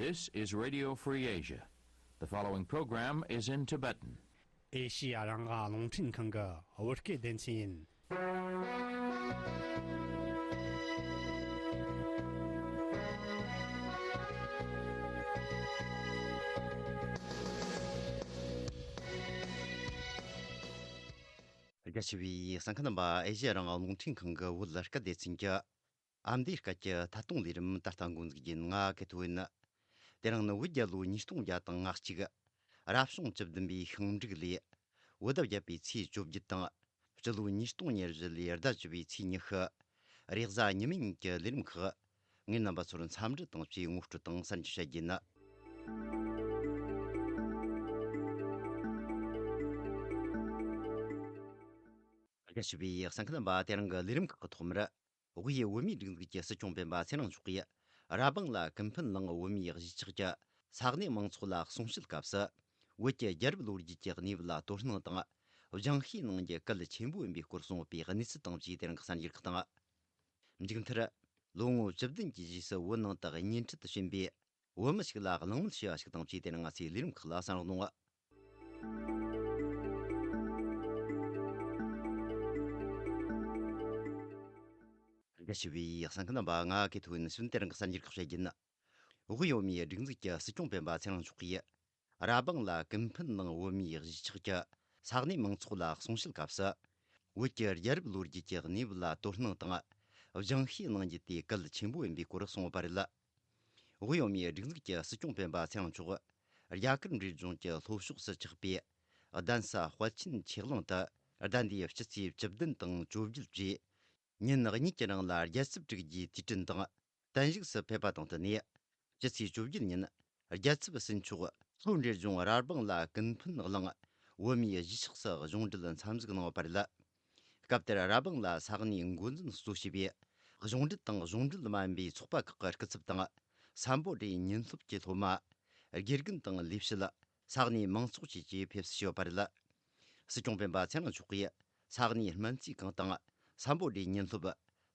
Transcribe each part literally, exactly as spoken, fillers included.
This is Radio Free Asia. The following program is in Tibetan. ཨེ་ཤི་ཡ་རང་དབང་རླུང་འཕྲིན་ཁང་གི་བོད་སྐད་སྡེ་ཚན་ཡིན། རྒྱ་ཆེ་བའི་གསན་མཁན་རྣམ་པ། ཨེ་ཤི་ཡ་རང་དབང་རླུང་འཕྲིན་ཁང་གི་བོད་སྐད་སྡེ་ཚན་གྱི་ཨ་མདོའི་སྐད་ཀྱི་ཐད་གཏོང་ལས་རིམ་ད་ལྟ་འགོ་འཛུགས་རྒྱུ་ཡིན། ང་གི་ཐོ་ཡིན། དེ་རིང་ནི་བོད་རྒྱལ་ལོ་ཉིས་སྟོང་བརྒྱ་དང་ང་གཅིག་རབ་བྱུང་བཅུ་བདུན་པའི་ཤིང་འབྲུག་ལོའི་བོད་ཟླ་བརྒྱད་པའི་ཚེས་བཅོ་བརྒྱད་དང་། སྤྱི་ལོ་ཉིས་སྟོང་ཉེར་བཞི་ལོའི་ཟླ་བཅུ་པའི་ཚེས་ཉི་ཤུ། རེས་གཟའ་ཉི་མ་ཉིན་གྱི་ལས་རིམ་ཁག་ངས་རྣམ་པ་ཚོར་འཚམས་འདྲི་དང་བཅས་ངོ་སྤྲོད་དང་གསར་འགྱུར་བཤད་རྒྱུ་ཡིན། རྒྱ་ཆེ་བའི་གསན་མཁན་རྣམ་པ། དེ་རིང་གི་ལས་རིམ་ཁག་གི་ཐོག་མར། དབུས་བོད་མིའི་སྒྲིག་འཛུགས་ཀྱི་སྲིད་སྐྱོང་སྤེན་པ་ཚེ་རིང་མཆོག་གིས་ར་སྦང་ལ་ཀུན་ཕན་གླིང་བོད་མིའི་གཞིས་ཆགས་ཀྱི་ས་གནས་མང་ཚོགས་ལ་གསུང་བཤད་སྐབས་སུ། བོད་ཀྱི་རྒྱལ་རབས་ལོ་རྒྱུས་ཀྱི་གནས་བབ་ལ་དོ་སྣང་དང་། སྦྱང་ཤེས་གནང་རྒྱུ་གལ་ཆེན་པོ་ཡིན་པའི་སྐོར་གསུངས་ཡོད་པའི་གནས་ཚུལ་དང་བཅས་དེ་རིང་གི་གསར་འགྱུར་ཁག་དང་། མཇུག་མཐར། ལོ་ངོ་བཅུ་བདུན་གྱི་རྗེས་སུ་བོད་ནང་དུ་གཉེན་འཕྲད་ཕྱིན་པའི་བོད་མི་ཞིག་ལ་གླེང་མོལ་བྱས་པ་ཞིག་དང་བཅས་དེ་རིང་ང་ཚོའི་ལས་རིམ་ཁག་ལ་གསན་རོགས་གནང་། རྒྱ་ཆེ་བའི་གསན་མཁན་རྣམ་པ། ང་གི་ཐོ་ཡིན། ཕྱི་དེ་རིང་གི་གསར་འགྱུར་ཁག་བཤད་རྒྱུ་ཡིན། དབུས་བོད་མིའི་སྒྲིག་འཛུགས་ཀྱི་སྲིད་སྐྱོང་སྤེན་པ་ཚེ་རིང་མཆོག་གིས། ར་སྦང་ལ་ཀུན་ཕན་གླིང་བོད་མིའི་གཞིས་ཆགས་ཀྱི་ས་གནས་མང་ཚོགས་ལ་གསུང་བཤད་སྐབས་སུ། བོད་ཀྱི་རྒྱལ་རབས་ལོ་རྒྱུས་ཀྱི་གནས་བབ་ལ་དོ་སྣང་དང་། སྦྱང་ཤེས་གནང་རྒྱུ་དེ་གལ་ཆེན་པོ་ཡིན་པའི་སྐོར་གསུངས་ཡོད་པ་རེད། དབུས་བོད་མིའི་སྒྲིག་འཛུགས་ཀྱི་སྲིད་སྐྱོང་སྤེན་པ་ཚེ་རིང་མཆོག་རྒྱ་གར་འབྲས་ལྗོངས་ཀྱི་ལྷོ་ཕྱོགས་སུ་ཆགས་པའི་གདན་ས་དཔལ་ཆེན་ཆོས་གླིང་དུ་ཟླ་འདིའི་སྤྱི་ཚེས་བཅུ་བདུན་དང་བཅོ་བརྒྱད་བཅས་ཉིན་གཉིས་ཀྱི་རིང་ལ་རྒྱལ་ཚབ་སྒྲིག་རྒྱུའི་དུས་དྲན་དང་། བརྟན་བཞུགས་སུ་ཕེབས་པ་དང་བསྟུན་ནས། སྤྱི་ཚེས་བཅོ་བརྒྱད་ཉིན། རྒྱལ་ཚབ་ཟིན་མཆོག་ལྷོ་འབྲས་ལྗོངས་ར་སྦང་ལ་ཀུན་ཕན་གླིང་བོད་མིའི་གཞིས་ཆགས་སུ་གཞུང་འབྲེལ་འཚམས་གཟིགས་གནང་ཡོད་པ་རེད། སྐབས་དེར་ར་སྦང་ལ་ས་གནས་འགོ་འཛིན་གཙོ་བྱས་པའི་གཞུང་འབྲེལ་དང་གཞུང་འབྲེལ་མ་ཡིན་པའི་ཚོགས་པ་ཁག་གི་སྐུ་ཚབ་དང་། སམ་བྷོ་ཊའི་ཉིན་སློབ་ཀྱི་སློབ་མ། དགེ་རྒན་དང་ལས་བྱེད། ས་གནས་མང་ཚོགས་བཅས་ཀྱིས་ཕེབས་བསུ་ཞུས་ཡོད་པ་རེད། སྲིད་སྐྱོང་སྤེན་པ་ཚེ་རིང་མཆོག་གིས་ས་གནས་སྨན་རྩིས་ཁང་དང་། སམ་བྷོ་ཊའི་ཉིན་སློབ།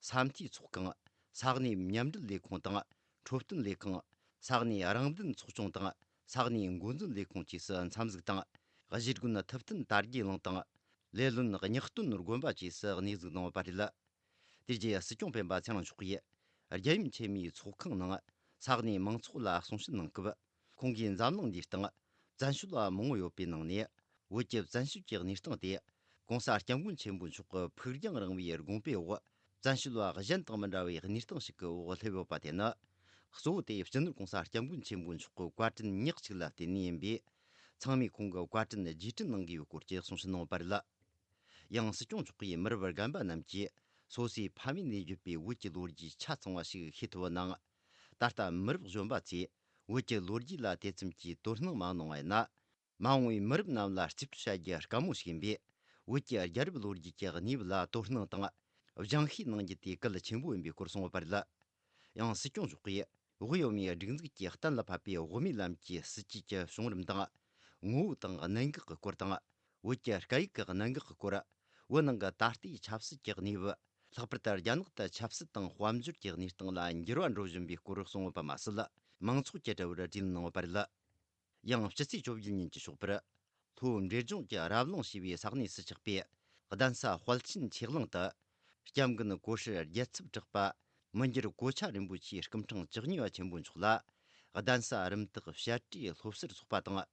ས་མཐོའི་ཚོགས་ཁང་། ས་གནས་མཉམ་འབྲེལ་ལས་ཁུངས་དང་། འཕྲོད་བསྟེན་ལས་ཁང་། ས་གནས་རང་བདེན་ཚོགས་ཆུང་དང་། ས་གནས་འགོ་འཛིན་ལས་ཁུངས་བཅས་སུ་འཚམས་གཟིགས་དང་། གཞིས་དགོན་ཐུབ་བསྟན་དར་རྒྱས་གླིང་དང་། ལེ་ལོན་གཉགས་སྟོན་དགོན་པ་བཅས་སུ་གནས་གཟིགས་གནང་ཡོད་པ་རེད། དེ་རྗེས་སྲིད་སྐྱོང་སྤེན་པ་ཚེ་རིང་མཆོག་གིས་རྒྱལ་ཡུམ་ཆེན་མོའི་ཚོགས་ཁང་ནང་ས་གནས་མང་ཚོགས་ལ་གསུང་བཤད་གནང་སྐབས། ཁོང་གིས་འཛམ་གླིང་འདིའི་སྟེང་བཙན་བྱོལ་བ་མང་བོ་ཡོད་པའི་ནང་ནས། བོད་ཀྱི་བཙན་བྱོལ་གྱི་གནས་སྟངས་དེ། ༸གོང་ས་༸སྐྱབས་མགོན་ཆེན་པོ་མཆོག་གི་ཕུགས་རྒྱང་རིང་བའི་དགོངས་པའི་འོག་བཙན་བྱོལ་བ་གཞན་དང་མི་འདྲ་བའི་གནས་སྟངས་ཤིག་གི་འོག་སླེབས་ཡོད་པ་དེ་ནི། གཙོ་བོ་དེ་སྤྱི་ནོར་༸གོང་ས་༸སྐྱབས་མགོན་ཆེན་པོ་མཆོག་གི་བཀའ་དྲིན་ཉག་གཅིག་ལ་བརྟེན་ནས་ཡིན་པས། ཚང་མས་ཁོང་གི་བཀའ་དྲིན་རྗེས་དྲན་གནང་དགོས་པའི་སྐོར་གྱི་གསུང་བཤད་གནང་ཡོད་པ་རེད། ཡང་སྲིད་སྐྱོང་མཆོག་གིས་མི་རབས་རྒན་པ་རྣམས་ཀྱིས་སོ་སོའི་ཕ་མེས་ནས་བརྒྱུད་པའི་བོད་ཀྱི་ལོ་རྒྱུས་ཆ་ཚང་བ་ཞིག་ཤེས་ཐུབ་པ་ནང་། ད་ལྟ་མི་རབས་གཞོན་པ་ཚོས་བོད་ཀྱི་ལོ་རྒྱུས་ལ་དེ་ཙམ་གྱིས་དོ་སྣང་མ་གནང་བ་ཡིན་ན། མ་འོངས་པའི་མི་རབས་རྣམས་ལ་རྩིས་སྤྲོད་བྱ་རྒྱུ་དཀའ་མོ་ཞིག་ཡིན་པས། བོད་ཀྱི་རྒྱལ་རབས་ལོ་རྒྱུས་ཀྱི་གནས་བབ་ལ་དོ་སྣང་དང་། སྦྱང་ཤེས་གནང་རྒྱུ་དེ་གལ་ཆེན་པོ་ཡིན་པའི་སྐོར་གསུངས་ཡོད་པ་རེད། ཡང་སྲིད་སྐྱོང་མཆོག་གིས་དབུས་བོད་མིའི་སྒྲིག་འཛུགས་ཀྱིས་གཏན་ལ་ཕབ་པའི་དབུ་མའི་ལམ་གྱི་སྲིད་ཇུས་ཀྱི་བྱུང་རིམ་དང་། ངོ་བོ་དང་གནད་འགག་གི་སྐོར་དང་། བོད་ཀྱི་སྐད་ཡིག་གི་གནད་འགག་གི་སྐོར། བོད་ནང་གི་ད་ལྟའི་ཆབ་སྲིད་ཀྱི་གནས་བབ། ལྷག་པར་དུ་རྒྱ་ནག་ཏུ་ཆབ་སྲིད་དང་དཔལ་འབྱོར་གྱི་གནས་སྟངས་ལ་འགྱུར་བ་འགྲོ་བཞིན་པའི་སྐོར་གསུངས་ཡོད་པ་མ་ཟད། མང་ཚོགས་ཀྱི་དྲི་བར་དྲིས་ལན་གནང་ཡོད་པ་རེད། ཡང་སྤྱི་ཚེས་བཅོ་བརྒྱད་ཉིན་གྱི་ཞོགས་པར། ལྷོ་འབྲས་ལྗོངས་ཀྱི་རབ་གླིང་ཞེས་པའི་ས་གནས་སུ་ཆགས་པའི་གདན་ས་དཔལ་ཆེན་ཆོས་གླིང་དུ། སྐྱབས་མགོན་གོ་སྲིད་རྒྱལ་ཚབ་གྲགས་པ་མི་འགྱུར་གོ་ཆ་རིན་པོ་ཆེའི་སྐུ་ཕྲེང་བཅུ་གཉིས་པ་ཆེན་པོ་མཆོག་ལ། གདན་ས་རིམ་བཏགས་བཤད་གྲྭའི་སློབ་གསར་ཚོགས་པ་དང་།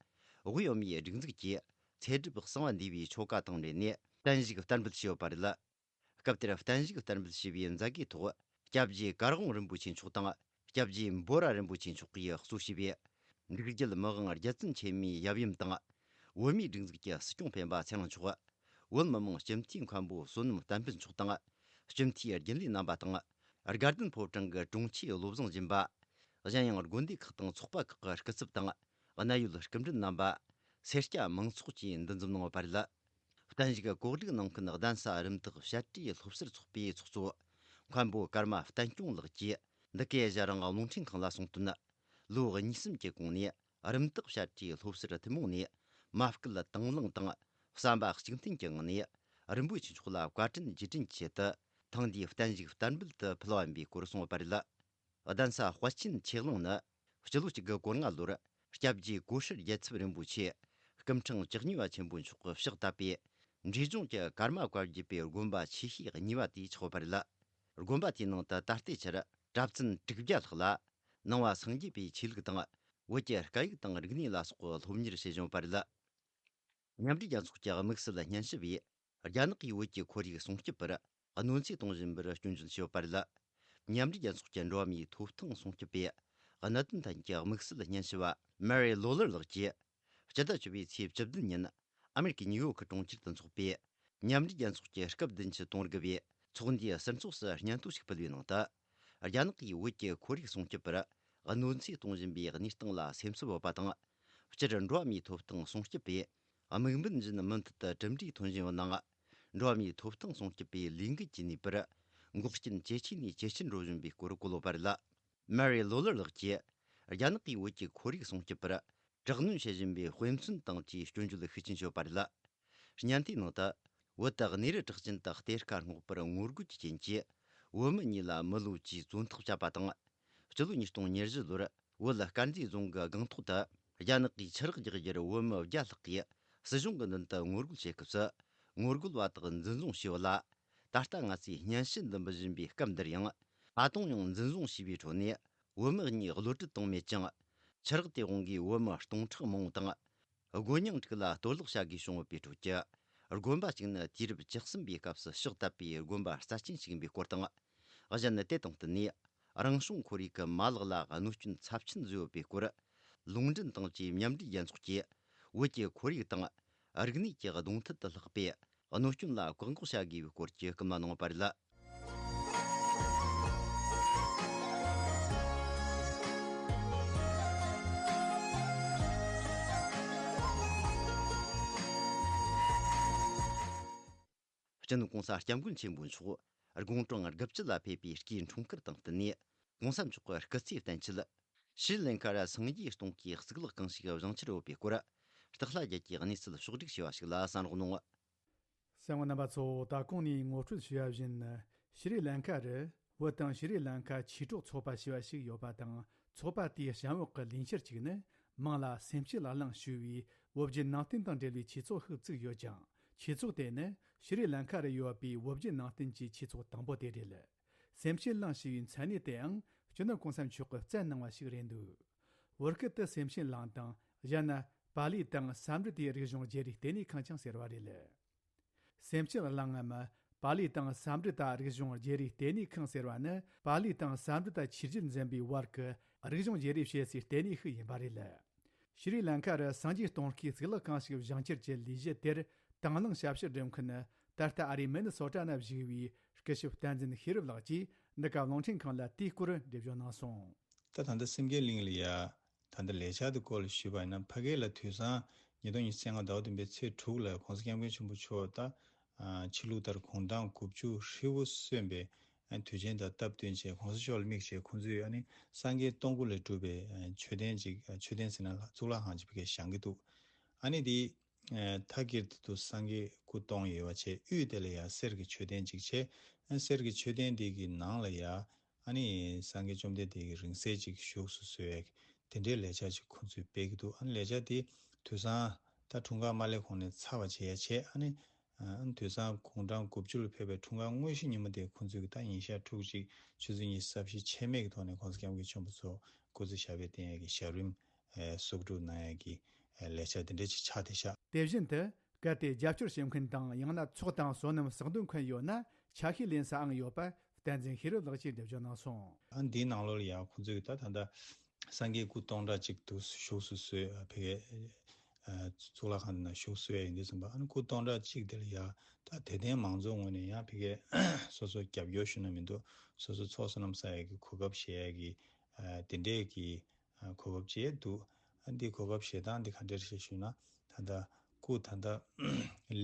དབུས་བོད་མིའི་སྒྲིག་འཛུགས་ཀྱིས་ཚེ་སྒྲུབ་གསང་བ་འདུས་པའི་ཆོ་ག་དང་འབྲེལ་ནས་བརྟན་བཞུགས་བསྟར་འབུལ་བྱས་ཡོད་པ་རེད། སྐབས་དེར་བརྟན་བཞུགས་བསྟར་འབུལ་ཞུས་པའི་མཛད་སྒོའི་ཐོག་སྐྱབས་རྗེ་གར་དབང་རིན་པོ་ཆེ་མཆོག་དང་། སྐྱབས་རྗེ་འབོ་ར་རིན་པོ་ཆེ་མཆོག་གིས་གཙོ་བྱས་པའི་འབྲུག་རྒྱལ་མི་དབང་རྒྱལ་བཙུན་ཆེན་མོའི་ཡབ་ཡུམ་དང་། བོད་མིའི་སྒྲིག་འཛུགས་ཀྱི་སྲིད་སྐྱོང་སྤེན་པ་ཚེ་རིང་མཆོག་བོད་མི་མང་སྤྱི་འཐུས་མཁན་པོ་བསོད་ནམས་བསྟན་འཕེལ་མཆོག་དང་། སྤྱི་འཐུས་རྒྱུན་ལས་རྣམ་པ་དང་། དགའ་ལྡན་ཕོ་བྲང་གི་དྲུང་ཆེ་བློ་བཟང་སྦྱིན་པ། གཞན་ཡང་དགོན་སྡེ་ཁག་དང་ཚོགས་པ་ཁག་གི་སྐུ་ཚབ་དང་། གནད་ཡོད་སྐུ་མགྲོན་རྣམ་པ། སེར་སྐྱ་མང་ཚོགས་ཀྱིས་འདུ་འཛོམས་གནང་ཡོད་པ་རེད། བརྟན་བཞུགས་གོ་སྒྲིག་གནང་མཁན་གདན་ས་རིམ་བཏགས་བཤད་གྲྭའི་སློབ་གསར་ཚོགས་པའི་ཚོགས་གཙོ་མཁན་པོ་ཀརྨ་བསྟན་སྐྱོང་ལགས་ཀྱིས་འདི་གའི་ཨེ་ཤ་ཡ་རང་དབང་རླུང་འཕྲིན་ཁང་ལ་གསུངས་དོན། ལོ་གཉིས་གསུམ་གྱི་གོང་ནས་རིམ་བཏགས་བཤད་གྲྭའི་སློབ་གསར་ཐུན་མོང་ནས་མ་སྐུལ་དང་བླངས་དང་བསམ་པ་གཅིག་མཐུན་གྱི་ངང་ནས་རིན་པོ་ཆེ་མཆོག་ལ་བཀའ་དྲིན་རྗེས་དྲན་གྱི་ཆེད་དུ་ཐེངས་འདིའི་བརྟན་བཞུགས་བསྟར་འབུལ་དུ་ཕུལ་བ་ཡིན་པའི་སྐོར་གསུངས་ཡོད་པ་རེད། གདན་ས་དཔལ་ཆེན་ཆོས་གླིང་ནི་ སྤྱི་ལོ་གཅིག་དགུ་གོ་ལྔ་ལོར་སྐྱབས་རྗེ་གོ་ཧྲི་རྒྱལ་ཚབ་རིན་པོ་ཆེ་སྐུ་ཕྲེང་བཅུ་གཉིས་པ་ཆེན་པོ་མཆོག་གིས་ཕྱག་བཏབ་པའི་འབྲས་ལྗོངས་ཀྱི་ཀརྨ་བཀའ་བརྒྱུད་པའི་དགོན་པ་ཆེ་ཤོས་གཉིས་པ་དེ་ཆགས་པ་རེད། དགོན་པ་དེའི་ནང་དུ་ད་ལྟའི་ཆར་གྲྭ་བཙུན་དྲུག་བརྒྱ་ལྷག་ལ་ནང་པ་སངས་རྒྱས་པའི་ཆོས་ལུགས་དང་བོད་ཀྱི་སྐད་ཡིག་དང་རིག་གནས་ལ་སོགས་པའི་སློབ་གཉེར་བྱེད་བཞིན་ཡོད་པ་རེད། མཉམ་འབྲེལ་རྒྱལ་ཚོགས་ཀྱི་དམིགས་བསལ་སྙན་ཞུ་བས། རྒྱ་ནག་གིས་བོད་ཀྱི་ཁོར་ཡུག་སྲུང་སྐྱོབ་པར་གནོད་འཚེ་གཏོང་བཞིན་པར་སྐྱོན་བརྗོད་བྱས་ཡོད་པ་རེད། མཉམ་འབྲེལ་རྒྱལ་ཚོགས་ཀྱི་འགྲོ་བ་མིའི་ཐོབ་ཐང་སྲུང་སྐྱོབ་པས་གནད་དོན་ཐད་ཀྱི་དམིགས་བསལ་སྙན་ཞུ་བ་མེ་རི་ལོ་ལར་ལགས་ཀྱིས། སྤྱི་ཟླ་བཅུ་པའི་ཚེས་བཅུ་བདུན་ཉིན་ཨ་མེ་རི་ཀའི་ཉིའུ་ཡོག་གྲོང་ཁྱེར་དུ་འཚོགས་པའི་མཉམ་འབྲེལ་རྒྱལ་ཚོགས་ཀྱི་སྐབས་བདུན་ཅུ་དོན་དགུ་པའི་ཚོགས་འདུའི་ཟུར་ཚོགས་སུ་སྙན་ཐོ་ཞིག་ཕུལ་བའི་ནང་དུ། རྒྱ་ནག་གིས་བོད་ཀྱི་ཁོར་ཡུག་སྲུང་སྐྱོབ་པར་གནོད་འཚེ་གཏོང་བཞིན་པའི་གནས་སྟངས་ལ་སེམས་འཚབ་ཡོད་པ་དང་། སྤྱིར་འགྲོ་བ་མིའི་ཐོབ་ཐང་སྲུང་སྐྱོབ་པས་དམིགས་འབེན་བཞིན་མུ་མཐུད་དུ་གྲུབ་འབྲས་ཐོན་བཞིན་ཡོད་ནའང་། འགྲོ་བ་མིའི་ཐོབ་ཐང་སྲུང་སྐྱོབ་པའི་ལས་འགུལ་གྱི་ནུས་པར་འགོག་རྐྱེན་ཇེ་ཆེ་ནས་ཇེ་ཆེར་འགྲོ་བཞིན་པའི་སྐོར་བཀོད་ཡོད་པ་རེད། མེ་རི་ལོ་ལར་ལགས་ཀྱིས། རྒྱ་ནག་གིས་བོད་ཀྱི་ཁོར་ཡུག་སྲུང་སྐྱོབ་པར་དྲག་གནོན་བྱེད་བཞིན་པའི་དཔེ་མཚོན་དང་བཅས་སྐྱོན་བརྗོད་ཤུགས་ཆེན་བྱས་ཡོད་པ་རེད། སྙན་ཐོའི་ནང་དུ། བོད་དུ་གནས་རི་གྲགས་ཅན་དུ་གཏེར་ཁ་སྔོག་པར་ངོ་རྒོལ་གྱི་རྐྱེན་གྱིས། བོད་མི་གཉིས་ལ་མི་ལོ་བཅུའི་བཙོན་ཐག་བཅད་པ་དང་། སྤྱི་ལོ་ཉིས་སྟོང་ཉེར་བཞི་ལོར་བོད་དཀར་མཛེས་རྫོང་གི་སྒང་ཐོག་ཏུ། རྒྱ་ནག་གིས་ཆུ་རགས་རྒྱག་རྒྱུར་བོད་མི་བརྒྱ་ལྷག་གིས་སྲིད་གཞུང་གི་མདུན་དུ་ངོ་རྒོལ་བྱེད་སྐབས་སུ། ངོ་རྒོལ་བ་དག་འཛིན་བཟུང་བྱས་ཡོད་ལ། ད་ལྟ་ང་ཚོས་སྙན་ཞུ་འདི་འབུལ་བཞིན་པའི་སྐབས་འདིར་ཡང་། ད་དུང་ཡང་འཛིན་བཟུང་བྱས་པའི་ཁྲོད་ནས། བོད་མི་གཉིས་གློད་གྲོལ་བཏང་མེད་ཅིང་། ཆུ་རགས་དེ་དབང་གིས་བོད་མི་སྟོང་ཕྲག་མང་བོ་དང་། དགོན་རྙིང་དྲུག་ལ་གཏོར་བརླག་བྱ་དགོས་བྱུང་ཡོད་པའི་ཁྲོད་ཀྱི། དགོན་པ་གཅིག་ནི་དུས་རབས་བཅུ་གསུམ་པའི་སྐབས་སུ་ཕྱག་བཏབ་པའི་དགོན་པ་རྩ་ཆེན་ཞིག་ཡིན་པའི་སྐོར་དང་། གཞན་དེ་དང་བསྟུན་ནས། རང་བྱུང་ཁོར་ཡུག་གི་མ་ལག་ལ་གནོད་སྐྱོན་ཚབས་ཆེན་བཟོས་ཡོད་པའི་སྐོར། ལུང་འདྲེན་དང་བཅས་མཉམ་འབྲེལ་རྒྱལ་ཚོགས་ཀྱིས། བོད་ཀྱི་ཁོར་ཡུག་དང་། རིག་གནས་ཀྱི་གདོང་ཐད་དུ་ལྷག་པའི། གནོད་སྐྱོན་ལ་བཀག་འགོག་བྱ་དགོས་པའི་སྐོར་གྱི་སྐུལ་མ་གནང་བ་རེད། སྤྱི་ནོར་༸གོང་ས་༸སྐྱབས་མགོན་ཆེན་པོ་མཆོག་དགུང་གྲངས་དགུ་བཅུ་ལ་ཕེབས་པའི་སྐུའི་འཁྲུངས་སྐར་དང་བསྟུན་ནས། ༸གོང་ས་མཆོག་གི་སྐུ་ཚེའི་བསྟན་བཅོས། ཤྲི་ལན་ཀ་ར་སངས་རྒྱས་སྟོང་གི་གཙུག་ལག་ཁང་ཞིག་བཞེངས་འཆར་ཡོད་པའི་སྐོར། སྟག་ལྷ་རྒྱལ་གྱིས་གནས་ཚུལ་ཕྱོགས་བསྒྲིགས་བྱས་པ་ཞིག་ལ་གསན་རོགས་གནང་། གསན་མཁན་རྣམ་པ་ཚོ། ད་གོང་ནས་ངོ་སྤྲོད་ཞུས་པ་བཞིན། ཤྲི་ལན་ཀ་རུ་བོད་དང་ཤྲི་ལན་ཀ་ཆོས་གྲོགས་ཚོགས་པ་ཞེས་པ་ཞིག་ཡོད་པ་དང་། ཚོགས་པ་དེའི་གཤམ་འོག་གི་ལས་འཆར་གཅིག་ནི། མིང་ལ་སེམས་བསྐྱེད་བླ་བླང་ཞུ་བའི་བོད་བརྒྱུད་ནང་བསྟན་དང་འབྲེལ་བའི་ཆོས་ཚོགས་ཤིག་བཙུགས་ཡོད་ཅིང་། ཆོས་ཚོགས་དེ་ནི་ཤྲི་ལན་ཀ་རུ་ཡོད་པའི་བོད་བརྒྱུད་ནང་བསྟན་གྱི་ཆོས་ཚོགས་དང་པོ་དེ་རེད། སེམས་བསྐྱེད་གླིང་ཞེས་པའི་མཚན་གནས་དེའང་སྤྱི་ནོར་༸གོང་ས་མཆོག་གིས་བསྩལ་གནང་བ་ཞིག་རེད་འདུག་བོད་སྐད་དུ་སེམས་བསྐྱེད་གླིང་དང་། གཞན་ན་པཱ་ལི་དང་སཾ་སྐྲྀ་ཏའི་རིག་གཞུང་བརྗེ་རེས་ལྟེ་གནས་ཁང་ཀྱང་ཟེར་བ་རེད། སེམས་བསྐྱེད་གླིང་ངམ། པཱ་ལི་དང་སཾ་སྐྲྀ་ཏ་རིག་གཞུང་བརྗེ་རེས་ལྟེ་གནས་ཁང་ཟེར་བ་ནི། པཱ་ལི་དང་སཾ་སྐྲྀ་ཏ་ཆོས་བརྒྱུད་འཛིན་པའི་བར་གྱི་རིག་གཞུང་བརྗེ་རེས་བྱེད་སའི་ལྟེ་གནས་ཤིག་ཡིན་པ་རེད། ཤྲི་ལན་ཀ་རུ་སངས་རྒྱས་སྟོང་གི་གཙུག་ལག་ཁང་ཞིག་བཞེངས་འཆར་གྱི་ལས་གཞི་དེར། དང་བླངས་ཞབས་ཞུ་སྒྲུབ་མཁན་ནི། ད་ལྟ་ཨ་རིའི་མི་ནི་སོ་ཊ་ན་བཞུགས་པའི་སྐུ་ཞབས་བསྟན་འཛིན་ཤེས་རབ་ལགས་ཀྱིས་འདི་ག་རླུང་འཕྲིན་ཁང་ལ་དེའི་སྐོར་འགྲེལ་བརྗོད་གནང་སོང་། ད་ད་ལྟ་སེམས་བསྐྱེད་གླིང་ལ་ཡ། ད་ལྟ་ལས་འཆར་དེ་སྐོར་ལ་ཞུས་པ་ཡིན་ན། ཕ་གི་ལ་དུས་སང་ཉིས་སྟོང་ཉི་ཤུ་རྩ་ལྔ་ཟླ་བ་བདུན་པའི་ཚེས་དྲུག་ལ་༸གོང་ས་༸སྐྱབས་མགོན་ཆེན་པོ་མཆོག་ད་ཕྱི་ལུགས་ལྟར་དགུང་གྲངས་དགུ་བཅུ་ཧྲིལ་བོ་སོན་པའི་དུས་ཆེན་དང་སྟབས་བསྟུན་བྱས། ༸གོང་ས་མཆོག་ལ་དམིགས་བྱས། ཁོང་ཚོས་ཨ་ནི་སངས་རྒྱས་སྟོང་སྐུ་ལས་གྲུབ་པའི་མཆོད་རྟེན་ཅིག་མཆོད་རྟེན་ཟེར་ན་གཙུག་ལག་ཁང་ཅིག་ཕ་གིར་བཞེངས་ཀྱི་འདུག་ཨ་ནི་དེ། ཨ། མཐའ་དཀྱིལ་དུ་སངས་རྒྱས་སྐུ་སྟོང་ཡོད་པ་བྱས། དབུས་དེ་ལ་ཡང་གསེར་གྱི་མཆོད་རྟེན་ཅིག་བྱས། ཨ། གསེར་གྱི་མཆོད་རྟེན་དེ་གི་ནང་ལ་ཡང་ཨ་ནི་སངས་རྒྱས་བཅོམ་ལྡན་འདས་ཀྱི་རིང་བསྲེལ་ཅིག་བཞུགས་སུ་གསོལ་བའི་དེ་འདྲའི་ལས་འཆར་ཅིག་ཁོང་ཚོས་སྤེལ་གྱི་འདུག་ཨ་ནི་ལས་འཆར་དེ་དུས་སང་ད་འཁྲུངས་སྐར་མ་སླེབས་གོང་ནས་ཚར་བ་བྱེད་ཡ་བྱས། ཨ་ནི། ཨ། དུས་སང་དགུང་གྲངས་དགུ་བཅུ་ལ་ཕེབས་པའི་འཁྲུངས་སྐར་དངོས་གཞི་ཉིན་མོ་དེ་ཁོང་ཚོས་ཀྱི་ད་ཉིན་ཞག་དྲུག་ཅིག་ཆུ་ཚོད་ཉི་ཤུ་རྩ་བཞི་ཆད་མེད་ཀྱི་ཐོག་ནས་༸གོང་ས་༸སྐྱབས་མགོན་ཆེན་པོ་མཆོག་སྐུ་ཚེ་ཞབས་པད་བརྟན་ཡ་གི་ཞབས་རིམ། ཨེ། གསོག་སྒྲུབ་གནང་ཡ་གི། ཨེ། ལས་འཆར་དེ་འདྲ་ཅིག་ཆགས་བསྡད་ཤག་དེ་བཞིན་དུ་གལ་ཏེ་རྒྱབ་སྐྱོར་བྱེད་མཁན་དང་། ཡང་ན་ཚོགས་དང་བསོད་ནམས་བསགས་འདོད་མཁན་ཡོད་ན་ཆ་ཤས་ལེན་སའང་ཡོད་པ་བསྟན་འཛིན་ཤེས་རབ་ལགས་ཀྱིས་འགྲེལ་བརྗོད་གནང་སོང་། ཨ། འདིའི་ནང་ལོགས་ལ་ཡང་ཁོང་ཚོས་ད་ད་ལྟ་སངས་རྒྱས་སྐུ་སྟོང་ཕྲག་གཅིག་ཏུ་བཞུགས་སུ་གསོལ། ཨ། ཕ་གི། ཨ། གཙུག་ལག་ཁང་ནང་བཞུགས་གསོལ་ཡ་ཡིན་དུས་ཙམ་པ། ཨ་ནི་སྐུ་སྟོང་ཕྲག་གཅིག་དེ་ལ་ཡང་ད་དད་ལྡན་མང་ཚོགས་ངོས་ནས་ཡང་ཕ་གི་སོ་སོ་རྒྱབ་སྐྱོར་ཞུ་ན་མི་འདུག་སོ་སོ་ཚོགས་བསོད་ནམས་བསགས་ཡ་གི་གོ་སྐབས་བཞེས་ཡ་གི། ཨ། དེ་འདྲས་ཀྱི། ཨ། གོ་སྐབས་བྱས་འདུག་ཨ། འདི་གོ་སྐབས་བཞེས་སྟངས་འདི་ག་འདྲ་རེད་ཞུས་ན། ད་ལྟ་སྐུ་ད་ལྟ་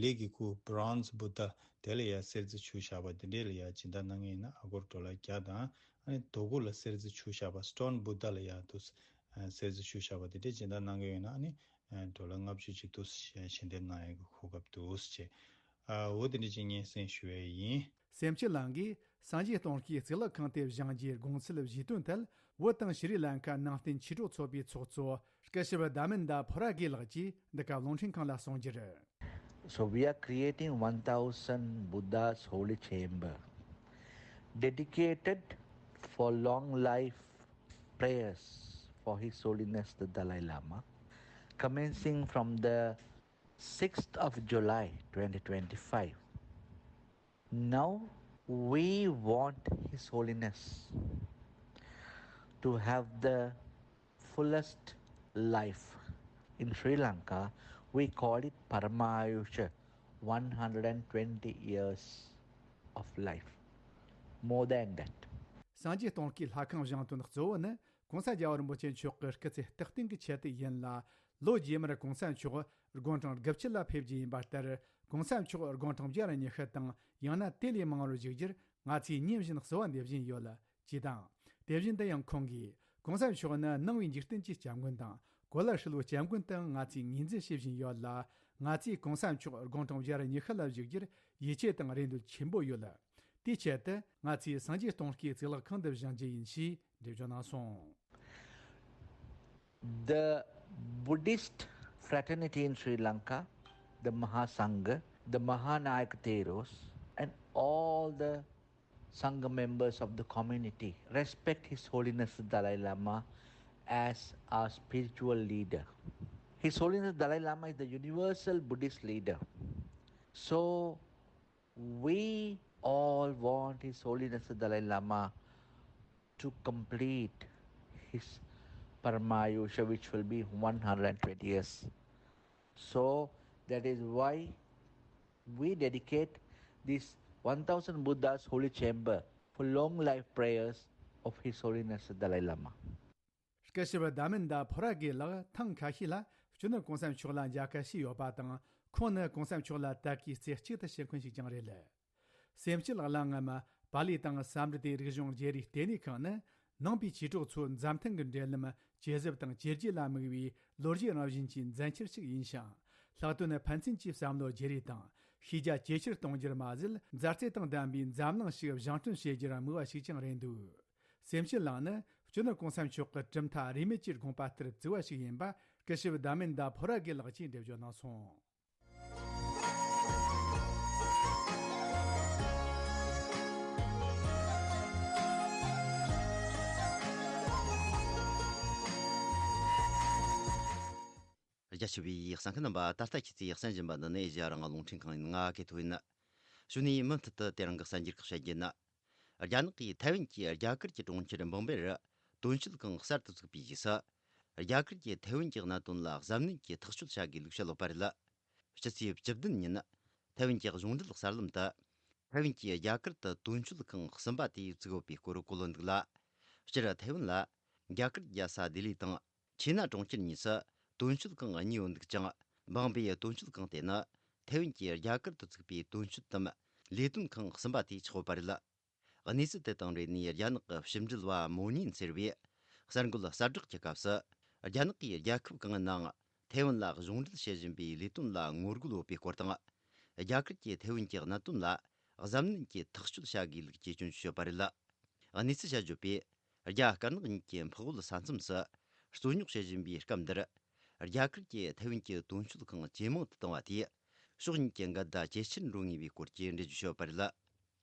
ལི་གི་སྐུ་Bronze Buddha དེ་ལ་ཡ་གསེར་རྩི་བྱུགས་བཞག་པ་འདི་འདྲས་ལ་ཡ་སྦྱིན་བདག་གནང་མཁན་ཡིན་ན་ཨ་སྒོར་ཌོ་ལར་བརྒྱ་དང་། ཨ་ནི་རྡོ་སྐུ་ལ་གསེར་རྩི་བྱུགས་བཞག་པ་Stone Buddha ལ་ཡ་དུ་གསེར་རྩི་བྱུགས་བཞག་པ་འདི་འདྲས་སྦྱིན་བདག་གནང་མཁན་ཡོད་ན། ཨ་ནི་ཌོ་ལར་ལྔ་བཅུ་ཅིག་ཏུ་ཞལ་འདེབས་གནང་ཡ་གི་གོ་སྐབས་འདུག་ཟེར་བྱས། ཨ། འོ་དེ་འདྲ་ཅིག་སྙན་སེང་ཞུ་ཡ་ཡིན། སེམས་བསྐྱེད་གླིང་གིས་ སངས་རྒྱས་སྟོང་གི་གཙུག་ལག་ཁང་དེ་བཞེངས་རྒྱུའི་དགོངས་ཚུལ་བཞེས་དོན་ཐད། བོད་དང་ཤྲི་ལང་ཀ་ནང་བསྟན་ཆོས་གྲོགས་ཚོགས་པའི་ཚོགས་གཙོ་སྐུ་ཞབས་དྷ་མན་དྷ་ཕོ་ར་གེ་ལགས་ཀྱིས་འདི་ག་རླུང་འཕྲིན་ཁང་ལ་གསུངས་རྒྱུར། So we are creating one thousand Buddha's holy chamber dedicated for long life prayers for His Holiness the Dalai Lama, commencing from the sixth of July twenty twenty-five. Now we want His Holiness to have the fullest life. In Sri Lanka, we call it Paramayusha, one hundred twenty years of life. More than that. སངས་རྒྱས་སྟོང་གི་ལྷ་ཁང་བཞེངས་དོན་གཙོ་བོ་ནི་༸གོང་ས་རྒྱལ་བ་རིན་པོ་ཆེ་མཆོག་གི་སྐུ་ཚེ་སྟེགས་བརྟན་གྱི་ཆེད་དུ་ཡིན་ལ། ལོ་རྗེས་མར་༸གོང་ས་མཆོག་དགུང་གྲངས་དགུ་བཅུ་ལ་ཕེབས་རྒྱུ་ཡིན་པ་ལྟར། ༸གོང་ས་མཆོག་དགུང་གྲངས་བརྒྱ་ར་ཉི་ཤུ་དང་ཡང་ན་དེ་ལས་མང་རུ་བཞུགས་རྒྱུར་ང་ཚོས་ཉིན་བཞིན་གསོལ་བ་འདེབས་བཞིན་ཡོད། ཅེས་དང་། དེ་བཞིན་དུ་ཡང་ཁོང་གིས་༸གོང་ས་མཆོག་ནི་ནང་པའི་འཇིག་རྟེན་གྱི་སྐྱབས་མགོན་དང་གོ་ལ་ཧྲིལ་བོའི་སྐྱབས་མགོན་དུ་ང་ཚོས་ངོས་འཛིན་བྱེད་བཞིན་ཡོད་ལ། ང་ཚོས་༸གོང་ས་མཆོག་དགུང་གྲངས་བརྒྱ་ར་ཉི་ཤུ་ལ་བཞུགས་རྒྱུར་ཡིད་ཆེས་དང་རེ་འདུན་ཆེན་པོ་ཡོད། དེའི་ཆེད་དུ་ང་ཚོས་སངས་རྒྱས་སྟོང་གི་གཙུག་ལག་ཁང་དུ་བཞེངས་རྒྱུ་ཡིན་ཞེས་འགྲེལ་བརྗོད་གནང་སོང་། The Buddhist fraternity in Sri Lanka, the Mahasangha, the Mahanayaka Theros, and all the Sangha members of the community respect His Holiness the Dalai Lama as our spiritual leader. His Holiness Dalai Lama is the universal Buddhist leader. So, we all want His Holiness the Dalai Lama to complete his Paramayusha, which will be one hundred twenty years. So, that is why we dedicate this one thousand Buddhas holy chamber for long life prayers of His Holiness the Dalai Lama. སྐུ་ཞབས་དྷ་མན་དྷ་ཕོ་ར་གེ་ལགས་ཐེངས་ཁ་ཤས་ལ་སྤྱི་ནོར་༸གོང་ས་མཆོག་ལ་མཇལ་ཁ་ཞུས་ཡོད་པ་དང་། ཁོང་ནི་༸གོང་ས་མཆོག་ལ་དད་གུས་རྩེ་གཅིག་ཏུ་བྱེད་མཁན་ཞིག་ཀྱང་རེད། སེམས་བསྐྱེད་གླེང་ངམ་པཱ་ལི་དང་སཾ་སྐྲྀ་ཏའི་རིག་གཞུང་བརྗེ་རེས་ལྟེ་གནས་ཁང་ནི་ནང་པའི་ཆོས་གྲོགས་ཚོའི་མཛའ་མཐུན་གྱི་འབྲེལ་ལམ་ཇེ་ཟབ་དང་ཇེ་རྒྱས་ལ་དམིགས་པའི་ལོ་རྒྱུས་རང་བཞིན་གྱི་མཛད་འཆར་ཞིག་ཡིན་ཞིང་། ལྷག་དོན་ཕན་ཚུན་གྱི་བསམ་བློ་བརྗེ་རེས་དང་ཤེས་རྒྱ་ཇེ་ཆེར་གཏོང་རྒྱུར་མ་ཟད། མཛའ་བརྩེ་དང་ལྡན་པའི་འཛམ་གླིང་ཞིག་བཞེངས་སྐྲུན་བྱེད་རྒྱུར་དམིགས་པ་ཞིག་ཀྱང་རེད་འདུག་སེམས་བསྐྱེད་གླེང་ནི་སྤྱི་ནོར་༸གོང་ས་མཆོག་གི་གྲུབ་མཐའ་རིས་མེད་ཀྱི་དགོངས་པ་ལྟར་བརྩི་བ་ཞིག་ཡིན་པ་སྐུ་ཞབས་དྷ་མན་དྷ་ཕོ་ར་གེ་ལགས་ཀྱིས་འགྲེལ་བརྗོད་གནང་སོང་། རྒྱ་ཆེ་བའི་གསན་མཁན་རྣམ་པ། ད་ལྟ་ཁྱེད་ཚོས་གསན་བཞིན་པ་འདི་ནི་ཨེ་ཤེ་ཡ་རང་དབང་རླུང་འཕྲིན་ཁང་ཡིན། ང་ཀེ་ཐོ་ཡིན། གཞུག་ནས་མུ་མཐུད་དུ་དེ་རིང་གི་གསར་འགྱུར་ཁག་བཤད་རྒྱུ་ཡིན། རྒྱ་ནག་གིས་ཐའེ་ཝན་གྱི་རྒྱ་གར་གྱི་གྲོང་ཁྱེར་འབུམ་པེ་རུ་དོན་གཅོད་ཁང་གསར་དུ་བཙུགས་པའི་རྗེས་སུ། རྒྱ་གར་གྱིས་ཐའེ་ཝན་གྱི་གནད་དོན་ལ་གཟབ་ནན་གྱིས་ཐག་གཅོད་བྱ་དགོས་ལུགས་བཤད་ཡོད་པ་རེད། ཕྱི་ཚེས་བཅུ་བདུན་ཉིན། ཐའེ་ཝན་གྱི་གཞུང་འབྲེལ་གསར་ལམ་དུ། ཐའེ་ཝན་གྱིས་རྒྱ་གར་དུ་དོན་གཅོད་ཁང་གསུམ་པ་དེ་བཙུགས་ཡོད་པའི་སྐོར་བཀོད་ཡོད་འདུག་ལ། སྤྱིར་ཐའེ་ཝན་ལ། རྒྱ་གར་རྒྱལ་ས་ལྡི་ལི་དང་། ཆི་ན་གྲོང་ཁྱེར་གཉིས་སུ་དོན་གཅོད་ཁང་གཉིས་ཡོད་འདུག་ཅིང་། འབུམ་པེའི་དོན་གཅོད་ཁང་དེ་ནི་ཐའེ་ཝན་གྱིས་རྒྱ་གར་དུ་བཙུགས་པའི་དོན་གཅོད་དམ་ལས་དོན་ཁང་གསུམ་པ་དེ་ཆགས་ཡོད་པ་རེད། གནས་ཚུལ་དེ་དང་འབྲེལ་ནས་རྒྱ་ནག་གི་ཕྱི་འབྲེལ་བ་མོ་ཉིན་ཟེར་བས་གསར་འགོད་གསལ་བསྒྲགས་ཀྱི་སྐབས་སུ། རྒྱ་ནག་གིས་རྒྱལ་ཁབ་གང་ནང་ཐའེ་ཝན་ལ་གཞུང་འབྲེལ་བྱེད་བཞིན་པའི་ལས་དོན་ལ་ངོ་རྒོལ་ཡོད་པའི་སྐོར་དང་། རྒྱ་གར་གྱིས་ཐའེ་ཝན་གྱི་གནད་དོན་ལ་གཟབ་ནན་གྱིས་ཐག་གཅོད་བྱ་དགོས་ལུགས་ཀྱི་སྐྱོན་བརྗོད་བྱས་ཡོད་པ་རེད། གནས་ཚུལ་བཤད་བརྗོད་པས། རྒྱ་དཀར་ནག་གཉིས་ཀྱི་འཕགས་བོད་ས་མཚམས་སུ་རྩོད་རྙོག་བྱེད་བཞིན་པའི་སྐབས་འདིར། རྒྱ་གར་གྱིས་ཐའེ་ཝན་གྱི་དོན་གཅོད་ཁང་ཇེ་མང་དུ་བཏང་བ་དེས། ཕྱོགས་གཉིས་ཀྱི་འགལ་ཟླ་ཇེ་ཆེར་འགྲོ་ངེས་པའི་སྐོར་གྱི་འགྲེལ་བརྗོད་བྱས་ཡོད་པ་རེད།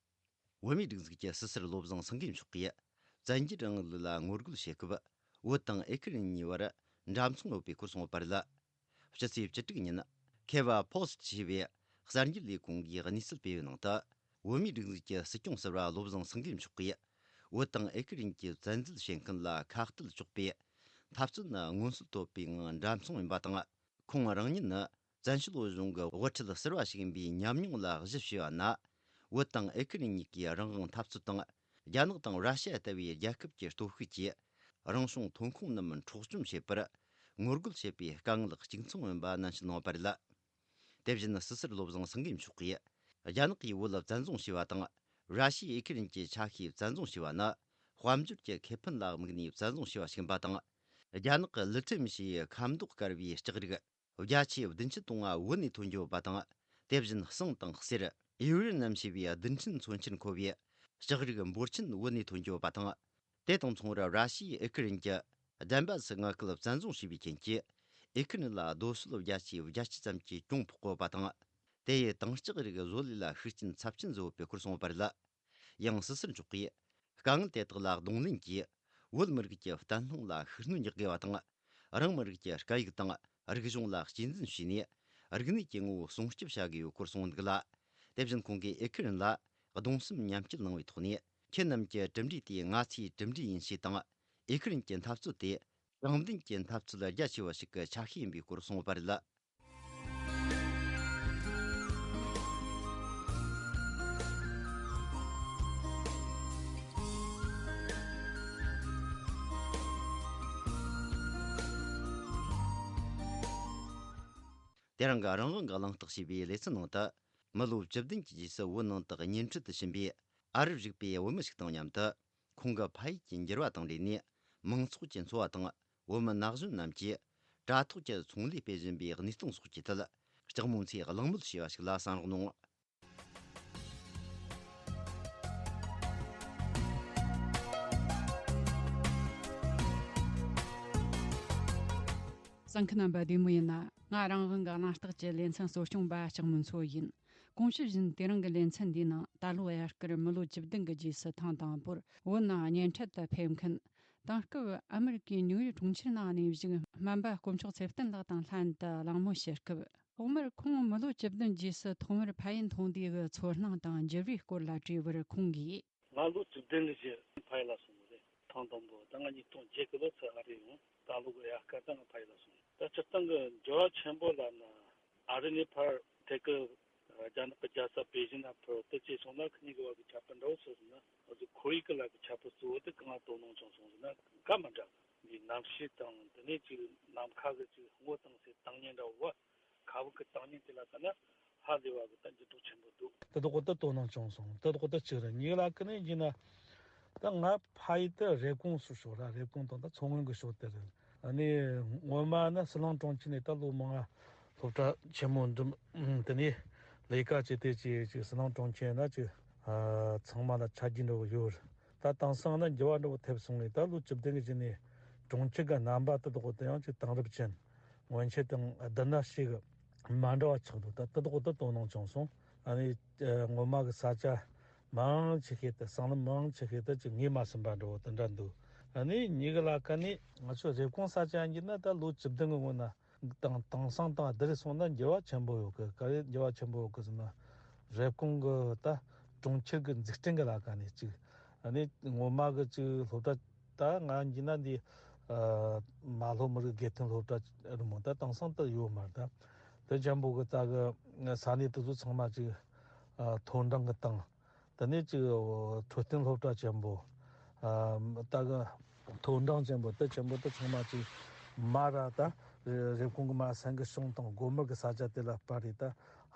བོད་མིའི་སྒྲིག་འཛུགས་ཀྱི་ཕྱི་སྲིད་བློ་བཟང་སེང་གེ་མཆོག་གིས། བཙན་རྒྱལ་རིང་ལུགས་ལ་ངོ་རྒོལ་བྱེད་སྐབས། བོད་དང་ཨེ་ཁུ་རི་གཉིས་བར་འདྲ་མཚུངས་ཡོད་པའི་སྐོར་གསུངས་ཡོད་པ་རེད། ཕྱི་ཚེས་བཅུ་དྲུག་ཉིན། ཁེ་བ་ཕོ་སི་ཊི་ཞེས་པའི་གསར་འགྱུར་ལས་ཁུངས་ཀྱིས་གནས་ཚུལ་སྤེལ་བའི་ནང་དུ། བོད་མིའི་སྒྲིག་འཛུགས་ཀྱི་སྲིད་སྐྱོང་ཟུར་པ་བློ་བཟང་སེང་གེ་མཆོག་གིས། བོད་དང་ཨེ་ཁུ་རི་གཉིས་ཀྱི་བཙན་འཛུལ་བྱེད་མཁན་ལ་ཁ་གཏད་གཅོག་པའི་འཐབ་རྩོད་ནི་མངོན་གསལ་དོད་པའི་ངང་འདྲ་མཚུངས་ཡིན་པ་དང་། ཁོང་རང་ཉིད་ནི་བཙན་བྱོལ་བོད་གཞུང་གི་དབུ་ཁྲིད་ཟུར་པ་ཞིག་ཡིན་པའི་ཉམས་མྱོང་ལ་གཞི་བྱས་པ་ན། བོད་དང་ཨེ་ཁུ་རི་གཉིས་ཀྱིས་རང་དབང་འཐབ་རྩོད་དང་། རྒྱ་ནག་དང་ར་ཤི་ཡ་ལྟ་བུའི་རྒྱལ་ཁབ་ཀྱི་སྟོབས་ཤུགས་ཀྱིས་རང་བྱུང་ཐོན་ཁུངས་རྣམས་འཕྲོག་བཅོམ་བྱེད་པར་ངོ་རྒོལ་བྱེད་པའི་དཀའ་ངལ་གཅིག་མཚུངས་ཡིན་པ་ནན་བཤད་གནང་བ་རེད། དེ་བཞིན་ཕྱི་སྲིད་བློ་བཟང་སེང་གེ་མཆོག་གིས། རྒྱ་ནག་གིས་བོད་ལ་བཙན་བཟུང་བྱས་པ་དང་། ར་ཤི་ཡས་ཨེ་ཁུ་རི་གཉིས་ཀྱི་ཆ་ཤས་བཙན་བཟུང་བྱས་པ་ནི། དཔལ་འབྱོར་གྱི་ཁེ་ཕན་ལ་དམིགས་ནས་བཙན་བཟུང་བྱས་པ་ཞིག་ཡིན་པ་དང་། རྒྱ་ནག་གི་ལི་ཊི་ཡམ་ཞེས་ཁ་མདོག་དཀར་བའི་ལྕགས་རིགས། བརྒྱ་ཆའི་བདུན་ཅུ་དོན་ལྔ་བོད་ནས་ཐོན་རྒྱུ་ཡོད་པ་དང་། དེ་བཞིན་ཟངས་དང་གསེར། ཡུ་རེ་ནམ་ཞེས་པའི་རྡུལ་ཕྲན་མཚོན་ཆར་མཁོ་བའི་ ལྕགས་རིགས་འབོར་ཆེན་བོད་ནས་ཐོན་གྱི་ཡོད་པ་དང་། དེ་དང་མཚུངས་པར་ར་ཤི་ཡས་ཨེ་ཁི་རན་གྱི་ཌན་བྷ་སི་མངའ་ཁུལ་བཙན་བཟུང་བྱས་པའི་རྐྱེན་གྱིས། ཨེ་ཁི་རན་ལ་རྡོ་སོལ་བརྒྱ་ཆའི་བརྒྱད་ཅུ་ཙམ་གྱི་གྱོང་ཕོག་གི་ཡོད་པ་དང་། དེ་ཡིས་དྭངས་ལྕགས་རིགས་བཟོ་ལས་ལ་ཤུགས་རྐྱེན་ཚབས་ཆེན་བཟོ་ཡོད་པའི་སྐོར་གསུངས་པ་རེད། ཡང་སྲིད་ཟུར་མཆོག་གིས། དཀའ་ངལ་དེ་དག་ལ་གདོང་ལེན་གྱིས། བོད་མི་རིགས་ཀྱི་བརྟན་ལྷིང་ལ་ཤུགས་སྣོན་རྒྱག་དགོས་པ་དང་། རང་མི་རིགས་ཀྱི་སྐད་ཡིག་དང་རིག་གཞུང་ལ་གཅེས་འཛིན་བྱས་ནས། རིག་གནས་ཀྱི་ངོ་བོ་སྲུང་སྐྱོབ་བྱ་དགོས་པའི་སྐོར་གསུངས་འདུག་ལ། དེ་བཞིན་ཁོང་གིས་ཨེ་ཁི་རན་ལ་གདུང་སེམས་མཉམ་སྐྱེད་གནང་བའི་ཐོག་ནས། ཁྱེད་རྣམས་ཀྱི་གྲུབ་འབྲས་དེ་ང་ཚོའི་གྲུབ་འབྲས་ཡིན་ཞེས་དང་། ཨེ་ཁི་རན་གྱི་འཐབ་རྩོད་དེ། དྲང་བདེན་གྱི་འཐབ་རྩོད་རྒྱ་ཆེ་བ་ཞིག་གི་ཆ་ཤས་ཡིན་པའི་སྐོར་གསུངས་པ་རེད། དེ་རིང་གི་རང་དབང་གི་གླེང་སྟེགས་ཞེས་པའི་ལེ་ཚན་ནང་དུ། མི་ལོ་བཅུ་བདུན་གྱི་རྗེས་སུ་བོད་ནང་དུ་གཉེན་འཕྲད་དུ་ཕྱིན་པའི་ཨ་རི་རིག་པའི་བུད་མེད་ཞིག་དང་མཉམ་དུ། ཁོང་གི་ཕ་ཡུལ་གྱི་འགྱུར་བ་དང་འབྲེལ་ནས། མང་ཚོགས་ཀྱི་འཚོ་བ་དང་། བོད་མི་ན་གཞོན་རྣམས་ཀྱིས་དྲ་ཐོག་གི་ཚོང་ལས་སྤེལ་བཞིན་པའི་གནས་སྟངས་སོགས་ཀྱི་ཐད། ལྕགས་མོ་མཚོས་གླེང་མོལ་བྱས་པ་ཞིག་ལ་གསན་རོགས་གནང་། གསན་མཁན་རྣམ་པ་བདེ་མོ་ཡིན་ན། ང་རང་དབང་གི་གླེང་སྟེགས་ཀྱི་ལེ་ཚན་གཙོ་སྐྱོང་པ་ལྕགས་མོ་མཚོ་ཡིན། གོང་ཞུས་བཞིན། དེ་རིང་གི་ལེ་ཚན་འདིའི་ནང་ད་ལོ་དབྱར་ཁར་མི་ལོ་བཅུ་བདུན་གྱི་རྗེས་སུ་ཐེངས་དང་པོར་བོད་ནང་གཉེན་འཕྲད་དུ་ཕེབས་མཁན། དེང་སྐབས་ཨ་མི་རི་ཀའི་ནིའུ་ཡོག་གྲོང་ཁྱེར་ནང་གནས་བཞུགས་སྨན་པ་དཀོན་མཆོག་ཚེ་བརྟན་ལགས་དང་ལྷན་དུ་གླེང་མོལ་བྱེད་སྐབས། ཐོག་མར་ཁོང་མི་ལོ་བཅུ་བདུན་རྗེས་སུ་ཐོག་མར་ཕ་ཡུལ་མཐོང་དུས་ཀྱི་ཚོར་སྣང་དང་འགྱུར་བའི་སྐོར་ལ་དྲིས་པར། ཁོང་གིས། ང་ལོ་བཅུ་བདུན་གྱི་རྗེས་ཕ་ཡུལ་ལ་སོང་བ་རེད། ཐེངས་དང་པོ་ད་ང་ཉིས་སྟོང་བརྒྱད་ཀྱི་ལོ་ཚོད་ཨ་རི་ཡོང་། ད་ལོ་གི་དབྱར་ཁ་ད་ང་ཕ་ཡུལ་ལ་སོང་། ད་སྤྱིར་བཏང་གི་འགྱུར་བ་ཆེན་པོ་ལབ་ན། ཨ་རི་ནས་ཕར་ཐད་ཀར་རྒྱ་ནག་གི་རྒྱལ་ས་པེ་ཅིན་ལ་ཕར་དུ་སྐྱེས་སོང་ན། ཁི་གཉིས་ཀྱི་བར་གྱི་ཁྱད་པར་འདྲ་བོ་ཟེར་ན། ང་ཚོ་ཁོར་ཡུག་གི་ལ་གི་ཁྱད་པར་གཙོ་བོ་དེ་གང་ལ་དོ་སྣང་བྱུང་སོང་ཟེར་ན། ག་མི་འདྲ། འདི་གནམ་གཤིས་དང་། དེ་ནས་ཅིག་ནམ་མཁའ་གི་ཅིག་སྔོ་དྭངས་སེ་བཏང་ཉིན་འདྲ་བོ། མཁའ་དབུགས་ཀྱི་བཏང་སྙོམས་དེ་ལ་ལྟ་ན་ཧ་ལས་པ་གི་ད་འགྱུར་ལྡོག་ཆེན་པོ་འདུག། དེ་དག་གོ་ད་དོ་སྣང་བྱུང་སོང་། དེ་དག་གོ་ད་གཅིག་རེད། གཉིས་ལ་ཀི་ནས་ཡིན་ན། ད་ང་ཕ་ཡུལ་དེ་རེབ་གོང་སུ་ཕྱོགས་ར། རེབ་གོང་དང་ད་མཚོ་སྔོན་གྱི་ཕྱོགས་དེ་རེད། ཨ་ནི་སྔོན་མ་ནི་ཟི་ལིང་གྲོང་ཁྱེར་ནས་ད་ལོ་མང་ང་སློབ་གྲྭ་ཆེན་མོ་འགྲིམ། དེ་ནས་ལས་ཀ་བྱས་ཏེ་ཅིག་ཅིག་ཟི་ལིང་གྲོང་ཁྱེར་ན་ཅིག་ཨ་ཚང་མ་ལ་ཆ་རྒྱུས་འདྲ་བོ་ཡོད་རེད། ད་དེང་སང་ན་འགྱུར་བ་འདྲ་བོ་ཐེབས་སོང་ནས། ད་ལོ་བཅུ་བདུན་གྱི་རྗེས་ནས་གྲོང་ཁྱེར་གྱི་རྣམ་པ་དེ་དག་དེ་ཡང་ཅིག་དེང་རབས་ཅན། སྔོན་ཆད་དང་བསྡུར་ན་ཞིག་མ་འདྲ་བ་ཆགས་འདུག། ད་དེ་དག་དེ་དོ་སྣང་བྱུང་སོང་། ཨ་ནི་ཨ་སྔོན་མ་གི་ས་ཆ་མང་ཆེ་ཤོས་དེ། སྲང་ལམ་མང་ཆེ་ཤོས་དེ་ཅིག་ངོས་མ་ཟིན་པ་འདྲ་བོ་དེ་འདྲ་འདུག། ཨ་ནི་གཉིས་ཀྱི་ལ་ཀ་ནས་ང་ཚོ་རེབ་གོང་ས་ཆ་ཡིན་ན། ད་ལོ་བཅུ་བདུན་གྱི་སྔོན་ན་དང་དེང་སང་དང་བསྡུར་སོང་ན་འགྱུར་བ་ཆེན་པོ་ཡོད་གི། ག་རེ་འགྱུར་བ་ཆེན་པོ་ཡོད་གི་ཟེར་ན། རེབ་གོང་གི་ད་གྲོང་ཁྱེར་གྱི་འཛུགས་སྐྲུན་གྱི་ལ་ཀ་ནས་ཅིག། ཨ་ནི་སྔོན་མ་གི་ཅིག་སློབ་གྲྭ། ད་ང་ཡིན་ན་འདི་ཨ་མ་ལྷོ་མི་རིགས་དགེ་ཐོན་སློབ་གྲྭ་རེད་མོ། ད་དེང་སང་ད་ཡོད་མ་རེད། ད་དེ་ཅན་པོ་གི་ད་གི་ས་གནས་དེ་ཚོ་ཚང་མ་ཅིག་ཨ་མཐོ་འབྲིང་གི་བཏང་། དེ་ནས་ཅིག་འཕྲོད་བསྟེན་སློབ་གྲྭ་ཆེན་པོ། ཨ་ད་གི་མཐོ་འབྲིང་ཆེན་པོ་དེ་ཆེན་པོ་དེ་ཚང་མ་ཅིག་མར་ར་ད་རེབ་གོང་གི་མར་སེང་གེ་གཤོང་དང་སྒོ་དམར་གི་ས་ཆ་དེ་ལ་སྤར་རེད། ད་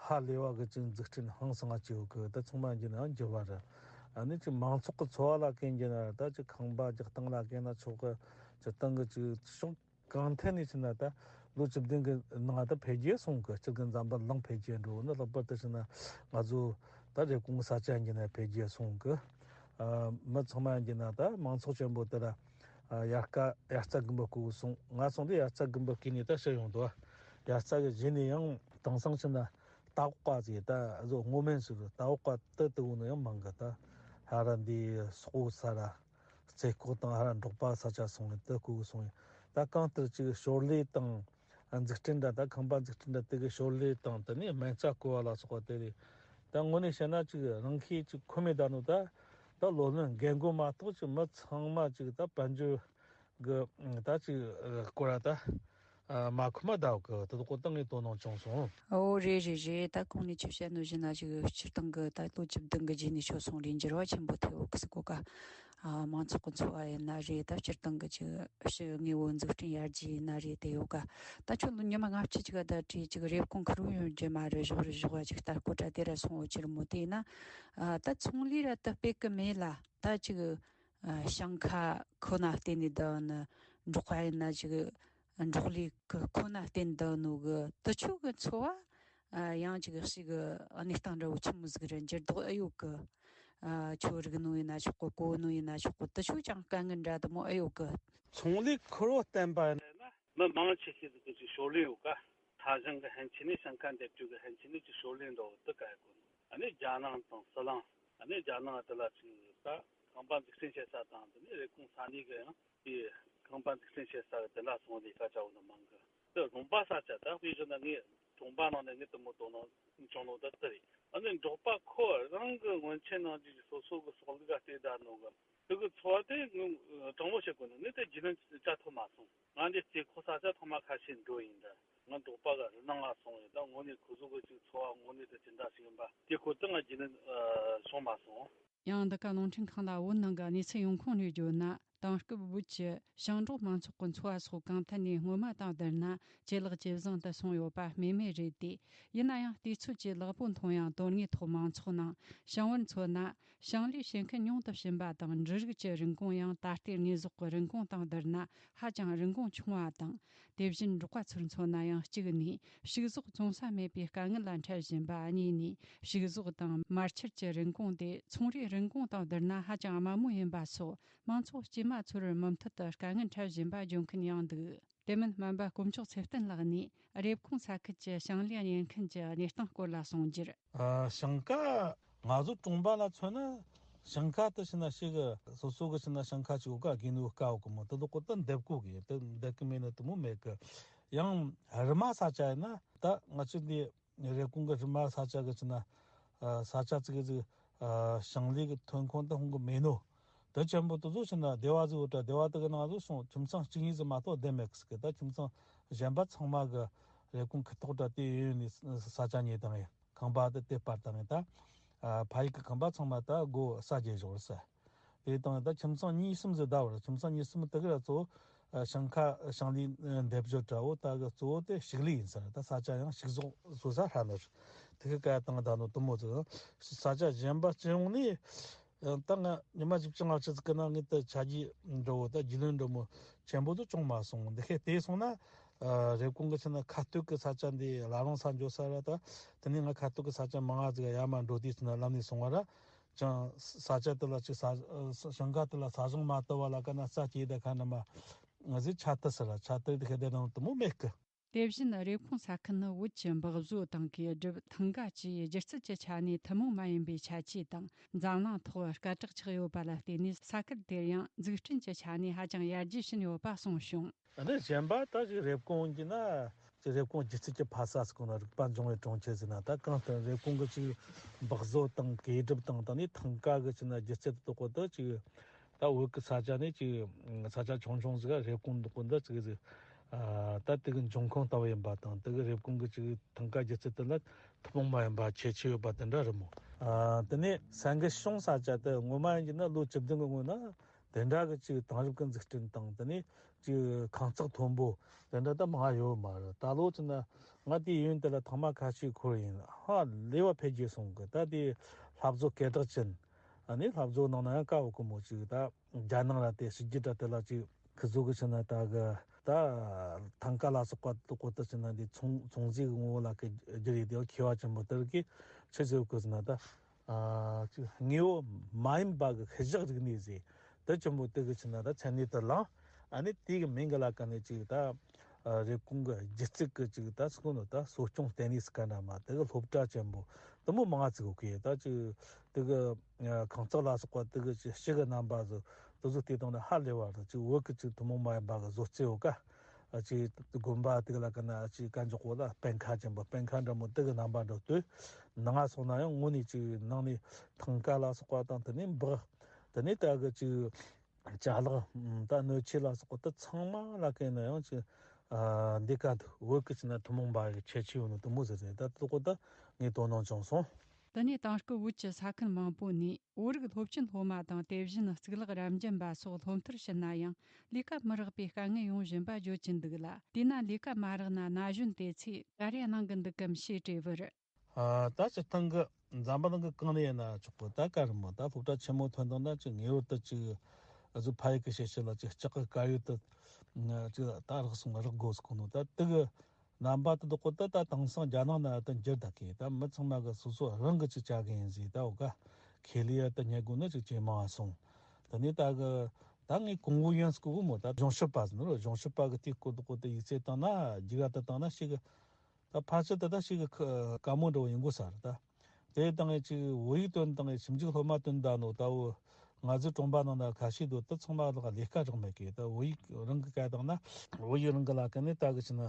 ཧ་ལས་པ་གི་ཅིག་འཛུགས་སྐྲུན་ཧང་སང་ང་བྱས་ཡོད་གི། ད་ཚང་མ་འགྱུར་ནའང་འགྱུར་བ་རེད། ཨ་ནི་ཅིག་མང་ཚོགས་ཀྱི་འཚོ་བ་ལ་གན་རྒྱུ་ན། ད་ཅིག་ཁང་པ་རྒྱག་སྟངས་ལ་གན་ན་ཆོག་གི། སྤྱིར་བཏང་གི་ཅིག་ཕྱོགས་གང་ཐད་ནས་ཕྱིན་ན། ད་ལོ་བཅུ་བདུན་གྱི་ནང་ད་འཕེལ་རྒྱས་སོང་གི། སྤྱིར་གི་འཛམ་བུ་གླིང་འཕེལ་རྒྱས་འགྲོ་ནི། ལྷག་པར་དུ་ཕྱིན་ན་ང་ཚོ་ད་རེབ་གོང་ས་ཆ་ཡིན་ན་འཕེལ་རྒྱས་སོང་གི། ཨ་མི་ཚང་མ་ཡིན་ན་ད་མང་ཚོགས་ཆེན་པོ་དེ་ལ་ཨ་དབྱར་ཁ་དབྱར་རྩྭ་དགུན་འབུ་རྐོ་གི་སོང་། ང་སོང་དུས་དབྱར་རྩྭ་དགུན་འབུ་རྐོས་ནས་ད་ཕྱིར་ཡོང་འདུག། དབྱར་རྩྭ་གི་གཞི་ནས་ཡང་དེང་སང་ཕྱིན་ན་ལྟག་པ་ཟེར། ད་བཟོ་སྔོ་སྨན་ཟེར། ལྟག་པ་དེ་དེ་བོ་ནི་ཡང་མང་གི། ད་ཧ་ར་འདི་སོག་པོ་ས་ར་རྩེ་ཁོག་དང་ཧ་ར་འབྲོག་པ་ས་ཆ་སོང་ནས་དེ་རྐོ་གི་སོང་། ད་གང་ལྟར་ཅིག་ཞོར་ལས་དང་འཛུགས་སྐྲུན་འདྲ། ད་ཁང་པ་འཛུགས་སྐྲུན་འདྲ་དེ་གི་ཞོར་ལས་དང་། དེ་ནས་སྨན་རྩྭ་རྐོ་བ་ལ་སོགས་པ་དེ་རེད། ད་དངོས་གནས་བཤད་ན་ཅིག་རང་ཤེད་ཅིག་ཁོམ་མེད་ད་ནོ། ད་ད་ལོ་ལོན་རྒན་རྒོན་མ་གཏོགས་ཅིག་མི་ཚང་མ་ཅིག་ད་དཔལ་འབྱོར་གི་ད་ཅིག་སྐོར་ར་ད་མ་ཁོམ་མ་ད་གི། དེ་དག་གོ་ད་ངས་དོ་སྣང་བྱུང་སོང་། ཨོ་རེད་རེད་རེད། ད་གོང་ནས་ཁྱོད་བཤད་ནོ་བཞིན་ན་ཅིག་སྤྱིར་བཏང་གི་ད་ལོ་བཅུ་བདུན་གི་རྗེས་ནས་ཆོ་སོང་རེད། འགྱུར་བ་ཆེན་པོ་ཐེབས་ཡོད་གི་ཟེར་གོ་ག། ཨ་མང་ཚོགས་ཀྱི་འཚོ་བ་ཡིན་ན་རེད། ད་སྤྱིར་བཏང་གི་ཅིག་ཕྱི་དངོས་པོ་འཛུགས་སྐྲུན་ཡར་རྒྱས་ཡིན་ན་རེད། དེ་ཡོད་ག། ད་ཁྱོད་ལོ་ཉི་མ་ལྔ་བཅུ་ཅིག་ག་ད་བྲིས་ཅིག་རེབ་གོང་ཁུར་བོ་ཡོང་རྒྱུ་མ་རེད། ཞོག་རེ་ཞོག་བ་ཅིག་ད་སྐོར་ར་དེ་ར་སོང་འོ་ཅིར་མོ། དེ་ཡིན་ན་ཨ་ད་ཚོང་ལས་ར་ད་སྤེལ་གི་མེད་ལ། ད་ཅིག་ཨ་ཞིང་ཁ་ཁོ་ན་བརྟེན་ནས་བསྡད་ནི། འབྲོག་པ་ཡིན་ན་ཅིག་འབྲོག་ལས་ཁོ་ཁོ་ན་བརྟེན་བསྡད་ནོ་གི། དེ་ཆོ་གི་འཚོ་བ་ཨ་ཡང་ཅིག་ཞིག་གི་གནས་སྟངས་འདྲ་བོ་ཆི་མོ་ཟིག་རེད། འགྱུར་ལྡོག་ཨེ་ཡོད་གི། ཨ་ཆུ་རིག་ནོ་ཡིན་ན་ཆོག་གི། གོ་ནོ་ཡིན་ན་ཆོག་གི། དེ་ཚོ་ཅང་དཀའ་ངལ་འདྲ་དེ་མོ་ཨེ་ཡོད་གི། ཚོང་ལས་ཁུར་བོ་བསྟན་པ་ཡིན་ན། མི་མང་ཆེ་ཤོས་ཟིག་གི་ཅིག་ཞོར་ལས་ཡོད་ཀ། ས་ཞིང་གི་ཕན་ཆད་ནས་ཞིང་ཁ་འདེབས་རྒྱུ་གི་ཕན་ཆད་ནས་ཅིག་ཞོར་ལས་འགྲོ་དེ་ག་ཡ་གོ་ནོ། ཨ་ནི་རྒྱ་ནང་དང་ཟི་ལིང་། ཨ་ནི་རྒྱ་ནང་དེ་ལ་ཅིག་ད་ཁང་པ་འཛུགས་སྐྲུན་བྱེད་ས་དང་དེ་ནས་རེབ་གོང་ས་གནས་གི་ཡང་དེ་ཁང་པ་འཛུགས་སྐྲུན་བྱེད་ས་གི་དེ་ལ་སོང་ལས་ཀ་བྱ་བོ་ནི་མང་གི། དེ་ལུང་པ་ས་ཆ་ད་དཔེ་བཞག་ན་ངས་གྲོང་པ་ནང་ནས་ངས་དེ་མོ་དོ་སྣང་བྱུང་ནོ་ད་དེ་རེད། ཨ་ནི་འབྲོག་པ་ཁོ་རང་གི་སྔོན་ཆད་ནང་བཞིན་གྱི་སོ་སོ་གི་སྲོག་ལུག་ག་བལྟས་བསྡད་ནོ་གི། དེ་གི་འཚོ་བ་དེ་ངས་དྲང་མོ་བཤད་དགོས་ན་ངས་དེ་རྒྱུས་ལོན་བྱ་ཐུབ་མ་སོང་། ང་འདི་རྩེ་ཁོག་ས་ཆ་ཐོག་མ་ཁ་ཤས་འགྲོ་ཡིན་ད། ང་འབྲོག་པ་གི་རི་ནང་ང་སོང་ཡིན་ད། དངོས་གནས་ཁོ་ཚོ་གི་ཅིག་འཚོ་བ་དངོས་གནས་དེ་ཅི་འདྲ་ཞིག་ཡིན་པ་དེ་ཁོ་ཚོ་ང་རྒྱུས་ལོན་བྱུང་མ་སོང་། ཡང་འདི་ག་རླུང་འཕྲིན་ཁང་ལ་བོད་ནང་གི་གནས་ཚུལ་ཡོང་ཁུངས་ནས་བརྗོད་ན། དེང་སྐབས་བོད་ཀྱི་ཞིང་འབྲོག་མང་ཚོགས་ཀྱི་འཚོ་བ་སོགས་གང་ཐད་ནས་སྔོན་མ་དང་བསྡུར་ན་ཇེ་ལེགས་ཇེ་བཟང་དུ་སོང་ཡོད་པ་སྨོས་མེད་རེད་དེ། ཡིན་ན་ཡང་དུས་ཚོད་ཀྱི་ལེགས་པོ་མཐོང་ཡང་དོན་དངོས་ཐོག་མང་ཚོགས་ནང་ཞིང་བར་མཚོན་ན་ཞིང་ལས་བྱེད་མཁན་ཉུང་དུ་ཕྱིན་པ་དང་། འབྲུ་རིགས་ཀྱི་རིན་གོང་ཡང་ད་ལྟའི་དངོས་ཟོག་གི་རིན་གོང་དང་བསྡུར་ན་ཧ་ཅང་རིན་གོང་ཆུང་བ་དང་། དེ་བཞིན་འབྲོག་པ་ཚོར་མཚོན་ན་ཡང་གཅིག་ནས་ཕྱུགས་ཟོག་བཙོང་ས་མེད་པའི་དཀའ་ངལ་ལ་འཕྲད་བཞིན་པ། གཉིས་ནས་ཕྱུགས་ཟོག་དང་མར་ཆུར་གྱི་རིན་གོང་དེ་ཚོང་རའི་རིན་གོང་དང་བསྡུར་ན་ཧ་ཅང་དམའ་མོ་ཡིན་པ་སོགས། མང་ཚོགས་སྐྱེས་མ་ཚོར་མུ་མཐུད་དུ་དཀའ་ངལ་འཕྲད་བཞིན་པ་བརྗོད་མཁན་ཡང་འདུག། དེ་མིན་སྨན་པ་དཀོན་མཆོག་ཚེ་བརྟན་ལགས་ནས་རེབ་གོང་ས་ཁུལ་གྱི་ཞིང་ལས་གཉེར་མཁན་གྱི་གནས་སྟངས་སྐོར་ལ་གསུངས་རྒྱུར། ཨ། ཞིང་ཁ་ང་ཚོ་གྲོང་པ་ལ་མཚོན་ན་ཞིང་ཁ་དེ་ཕྱིན་ན་ཞིག་སོ་སོ་གི་ཕྱིན་ན་ཞིང་ཁ་ཅིག་ཡོད་ཀ། རྒན་ནུ་དཀའ་བོ་གི་མོ་དེ་ལོག་གོ་ད་འདེབས་གོ་གི་དེ་འདེབས་གི་མེད་ན་དེ་མོ་མེད་གི། ཡང་རི་མ་ས་ཆ་ཡིན་ན་ད་ང་ཚོ་འདི་རེབ་གོང་གི་རི་མ་ས་ཆ་གི་ཕྱིན་ན་ས་ཆ་ཅིག་གི་ཅིག་ཞིང་ལས་གི་ཐོན་ཁུངས་ད་ཧོང་གི་མེད་ནོ། དེ་ཆེན་པོ་དེ་ཚོ་ཕྱིན་ན་སྡེ་བ་ཟིག་ཡོད་དྲ། སྡེ་བ་དེ་གི་ནང་ཚོ་སོང་ཁྱིམ་ཚང་གཅིག་གཉིས་ཟིག་མ་གཏོགས་བསྡད་མེད་གི་ཟེར་གི། ད་ཁྱིམ་ཚང་གཞན་པ་ཚང་མ་གི་རེབ་གོང་ཁུལ་ཐོག་དྲ་དེ་ཡོད་ནི་ས་ཆ་ཉོས་བཏང་ཡིན། ཁང་པ་དེ་དེ་སྤར་བཏང་ཡིན། ད་ཕ་ཡུལ་གི་ཁང་པ་ཚང་མ་ད་སྒོ་ས་རྒྱས་བཞག་རེད་ཟེར། དེ་དང་ད་ཁྱིམ་ཚང་གཉིས་གསུམ་ཟིག་བསྡད་པ་རེད། ཁྱིམ་ཚང་གཉིས་གསུམ་དེ་གི་ར་གཙོ་བོ་ཞིང་ཁ་ཞིང་ལས་འདེབས་གཞི་དྲ་བོ་ད་གི་གཙོ་བོ་དེ་ཕྱུགས་ལས་ཡིན་ཟེར། ད་ས་ཆ་ཡང་ཕྱུགས་ཟོག་བཟོ་ས་ཧྲ་ནི་རེད། དེ་གི་ཀ་དང་ད་ནོ་དུ་མོ་ཚོ་ས་ཆ་གཞན་པ་སྤྱི་ཡོངས་ནས། ད་ང་ཉི་མ་བཞི་བཅུ་ལྔ་བཅུ་ཟིག་གི་ནང་ངས་ད་ཆ་རྒྱུས་འདྲ་བོ་ད་རྒྱུས་ལོན་འདྲ་མོ་ཆེན་པོ་དུ་བྱུང་མ་སོང་། འདི་ཁའི་དེ་སོང་ན་རེབ་གོང་གི་ཕྱིན་ན་ཁ་སྟོད་གི་ས་ཆ་འདི་བླ་རུང་ས་འགྱོ་ས་ར། ད་དེ་ནས་ང་ཁ་སྟོད་གི་ས་ཆ་མང་ང་ཟིག་ཡར་མར་འགྲོ་དུས་ཕྱིན་ན་ལམ་ནས་སོང་བ་ར། ཅང་ས་ཆ་དེ་ལ་ཅིག་ས་ཞིང་ཁ་དེ་ལ་ས་ཞིང་མ་བཏབ་པ་ལ་ཀ་ན་ས་སྐྱེས་ད་ཁ་ན་མ་ང་ཟིག་ཆ་དུ་ཟེར་ར། ཆ་དུ་དེ་ཁའི་དེ་ནང་དུ་མོ་མེད་གི། དེ་བཞིན་རེབ་གོང་ས་ཁུལ་ནི་བོད་ཀྱི་འབག་བཟོ་དང་གོས་སྒྲུབ་ཐང་ག་བཅས་སྒྱུ་རྩལ་གྱི་ཆ་ནས་ཐུན་མོང་མ་ཡིན་པའི་ཁྱད་ཆོས་དང་འཛམ་གླིང་ཐོག་སྐད་གྲགས་ཆགས་ཡོད་པ་ལ་བརྟེན་ནས། ས་ཁུལ་དེར་ཡང་འཛུགས་སྐྲུན་གྱི་ཆ་ནས་ཧ་ཅང་ཡར་རྒྱས་ཕྱིན་ཡོད་པ་གསུངས་བྱུང་། ཨ་ནི་གཞན་པ་ད་ཅིག་རེབ་གོང་གི་ན་ཅིག་རེབ་གོང་སྒྱུ་རྩལ་གྱི་ཕ་ས་ཟེར་གོ་ན་རིག་པ་འབྱུང་བའི་གྲོང་ཁྱེར་ཟེར་ན། ད་གང་ལྟར་རེབ་གོང་གི་ཅིག་འབག་བཟོ་དང་གོས་སྒྲུབ་དང་ད་ནི་ཐང་ག་གི་ཕྱིན་ན་སྒྱུ་རྩལ་དེ་དག་གོ་ད་ཅིག་ད་བོད་ཀྱི་ས་ཆ་ནས་ཅིག་ས་ཆ་ཆུང་ཆུང་ཟིག་རེབ་གོང་འདུག་གོ་འདི་ཅིག་ཟིག་ད་དེ་གི་འབྱུང་ཁུངས་ལྟ་བུ་ཡིན་པ་དང་། དེ་གི་རེབ་གོང་གི་ཅིག་ཐང་ག་སྒྱུ་རྩལ་དེ་ལ་ཐུན་མོང་མ་ཡིན་པ་ཁྱད་ཆོས་ཡོད་པ་དེ་འདྲ་རེད་མོ། དེ་ནས་སེང་གེ་གཤོང་ས་ཆ་དེ་སྔོན་མ་ཡིན་གྱི་ན་ལོ་བཅུ་བདུན་གི་སྔོན་ན་དེ་འདྲ་གི་ཅིག་དེང་རབས་ཀྱི་འཛུགས་སྐྲུན་དང་དེ་ནས་ཅིག་ཁང་བརྩེགས་མཐོན་པོ་དེ་འདྲ་ད་མང་ཡོད་མ་རེད། ད་ལོ་ཅིག་ན་ང་དེ་ཡུན་དེ་ལ་ཐེངས་མ་ཁ་ཤས་འཁོར་ཡིན། ཧ་ལས་པ་འཕེལ་རྒྱས་སོང་གི། ད་དེ་ལྷ་བཟོ་སྐད་གྲགས་ཅན། ཨ་ནི་ལྷ་བཟོ་ནང་ན་ཡང་དཀའ་བོ་གི་མོ་ཅིག་ད། རྒྱ་ནང་ལ་དེ་ཕྱི་རྒྱུད་དྲ་དེ་ལ་ཅིག་ཁི་ཟོ་གི་ཕྱིན་ན་ད་གི་ད་ཐང་ག་ལ་སོགས་པ་དུ་གོ་ད་ཕྱིན་ན་འདི་ཚོང་ཚོང་རྫས་གི་ངོ་བོ་ལ་གི་རྒྱུ་རེད། དེ་མཁས་པ་ཆེན་པོ་དེར་གི་ཆི་ཟེར་གི་ཟེར་ན་ད་ཨ་ཅིག་དངོས་པོ་མ་ཡིན་པ་གི་ཤུལ་བཞག་རིག་གནས་ཟེར་དེ་ཆེན་པོ་དེ་གི་ཕྱིན་ན་ད་མཚན་གནས་དུ་བླངས། ཨ་ནི་དེ་གི་མིང་གི་ལ་ཀ་ནས་ཅིག་ད་རེབ་གོང་གི་སྒྱུ་རྩལ་གི་ཅིག་ད་སུ་གོ་ནོ་ད་གསོ་སྐྱོང་ལྟེ་གནས་སུ་ག་འདྲ་མ་དེ་གི་སློབ་གྲྭ་ཆེན་པོ་དུ་མོ་མང་ང་བཙུགས་གི་ད་ཅིག་དེ་གི། ཁང་བརྩེགས་ལ་སོགས་པ་དེ་གི་ཅིག་ཕྱི་གི་རྣམ་པ་ཟོ་དེ་ཚོ་བལྟས་བཏང་ན་ཧ་ལས་པ་རེད། ཅིག་བོད་ཀྱི་ཅིག་ཐུན་མོང་མ་ཡིན་པ་གི་བཟོ་རྩལ་ཡོད་ཀ། ཅིག་དགོན་པ་དེ་གི་ལ་ཀ་ན་ཅིག་ག་འཇོག་གོ་ལ་པཎ་ཁ་ཆེན་པོ་པཎ་ཁ་འདྲ་མོ་དེ་གི་རྣམ་པ་འདྲ་ལྟོས། ནང་ང་སོང་ན་ཡང་དངོས་གནས་ཅིག་ནང་ནས་ཐང་ག་ལ་སོགས་པ་དང་དེ་ནས་འབག་དེ་ནས་ད་གི་ཅིག་ཅ་ལག་ད་སྣོད་ཆས་ལ་སོགས་པ་དེ་ཚང་མ་ལ་ཀ་ན་ཡང་ཅིག་འདི་ག་འདུག་བོད་ཀྱི་ཅིག་ན་ཐུན་མོང་མ་ཡིན་པའི་ཁྱད་ཆོས་ཡོད་ནོ་དུ་མོ་ཟེར་ཟེར་ད་དེ་གོ་ད་ངས་དོ་སྣང་བྱུང་སོང་། དེ་ནས་དེང་སྐབས་བོད་ཀྱི་ས་ཁུལ་མང་པོ་ནས་བོད་རིགས་སློབ་ཆེན་སློབ་མ་དང་དེ་བཞིན་གཙུག་ལག་རབ་འབྱམས་པ་སོགས་སློབ་མཐར་ཕྱིན་ན་ཡང་ལས་ཀ་མི་རག་པའི་དཀའ་ངལ་ཡོང་བཞིན་པ་བརྗོད་ཀྱིན་འདུག་ལ། དེས་ན་ལས་ཀ་མ་རག་ན་ན་གཞོན་དེ་ཚོས་ག་རེ་གནང་གི་འདུག་གམ་ཞེས་དྲིས་པར། ཨ་ད་སྤྱིར་བཏང་གི་འཛམ་བུ་གླིང་གི་གང་ནས་ཡིན་ན་ཆོག་གི། ད་ག་རེ་མོ་ད་སློབ་གྲྭ་ཆེན་མོ་ཐོན་བཏང་ན་ཅིག་ངེས་པར་དུ་ཅིག་ཨ་ཟུ་ཕ་ཡུལ་གི་ཤེས་བྱ་ལ་ཅིག་ལྕགས་གི་དཀར་ཡོལ་དུ་ཅིག་ད་རག་སོང་རག་དགོས་སུ་གོ་ནོ་ད་དེ་གི། རྣམ་པ་དེ་དག་གོ་ད་ད་དེང་སང་རྒྱ་ནག་ན་ད་འགྱུར་ད་གི། ད་མི་ཚང་མ་གི་སོ་སོ་རང་གི་ཅིག་བྱ་གི་ཡིན་ཟེར་ད་འོ་ག་ ཁེ་ལས་ཡ་ད་ཉལ་དགོས་ན་ཅིག་ཇེ་མང་སོང་། ད་ནི་ད་གི་ད་ངས་གོང་བུ་ཡན་སྐུ་བུ་མོ་ད་གཞུང་ཞབས་པ་ཟིན་རོ། གཞུང་ཞབས་པ་གི་དེའི་སྐོར་དུ་སྐོར་དུ་ཡིག་ཚད་བཏང་ན་རྒྱུག་ཡ་ད་བཏང་ན་ཞིག་གི་ད་ཕལ་ཆེར་ད་ད་ཞིག་གི་དཀའ་མོ་འདྲ་བོ་ཡིན་དགོས་ས་རེད་ད། དེ་དང་ཅིག་བོད་ཡིག་དོན་དང་ཞིབ་འཇུག་སློབ་མ་དོན་ད་ནོ་ད་བོ་ང་ཚོའི་གྲོང་པ་ནང་ན་ཁ་ཤས་འདུག་ད་ཚང་མ་ལ་ལས་ཀ་རག་མེད་གི། ད་བོད་ཡིག་རང་གི་སྐད་བཏང་ན་བོད་ཡིག་རང་གི་ལ་ཀ་ནི་ད་གི་ཆི་ན་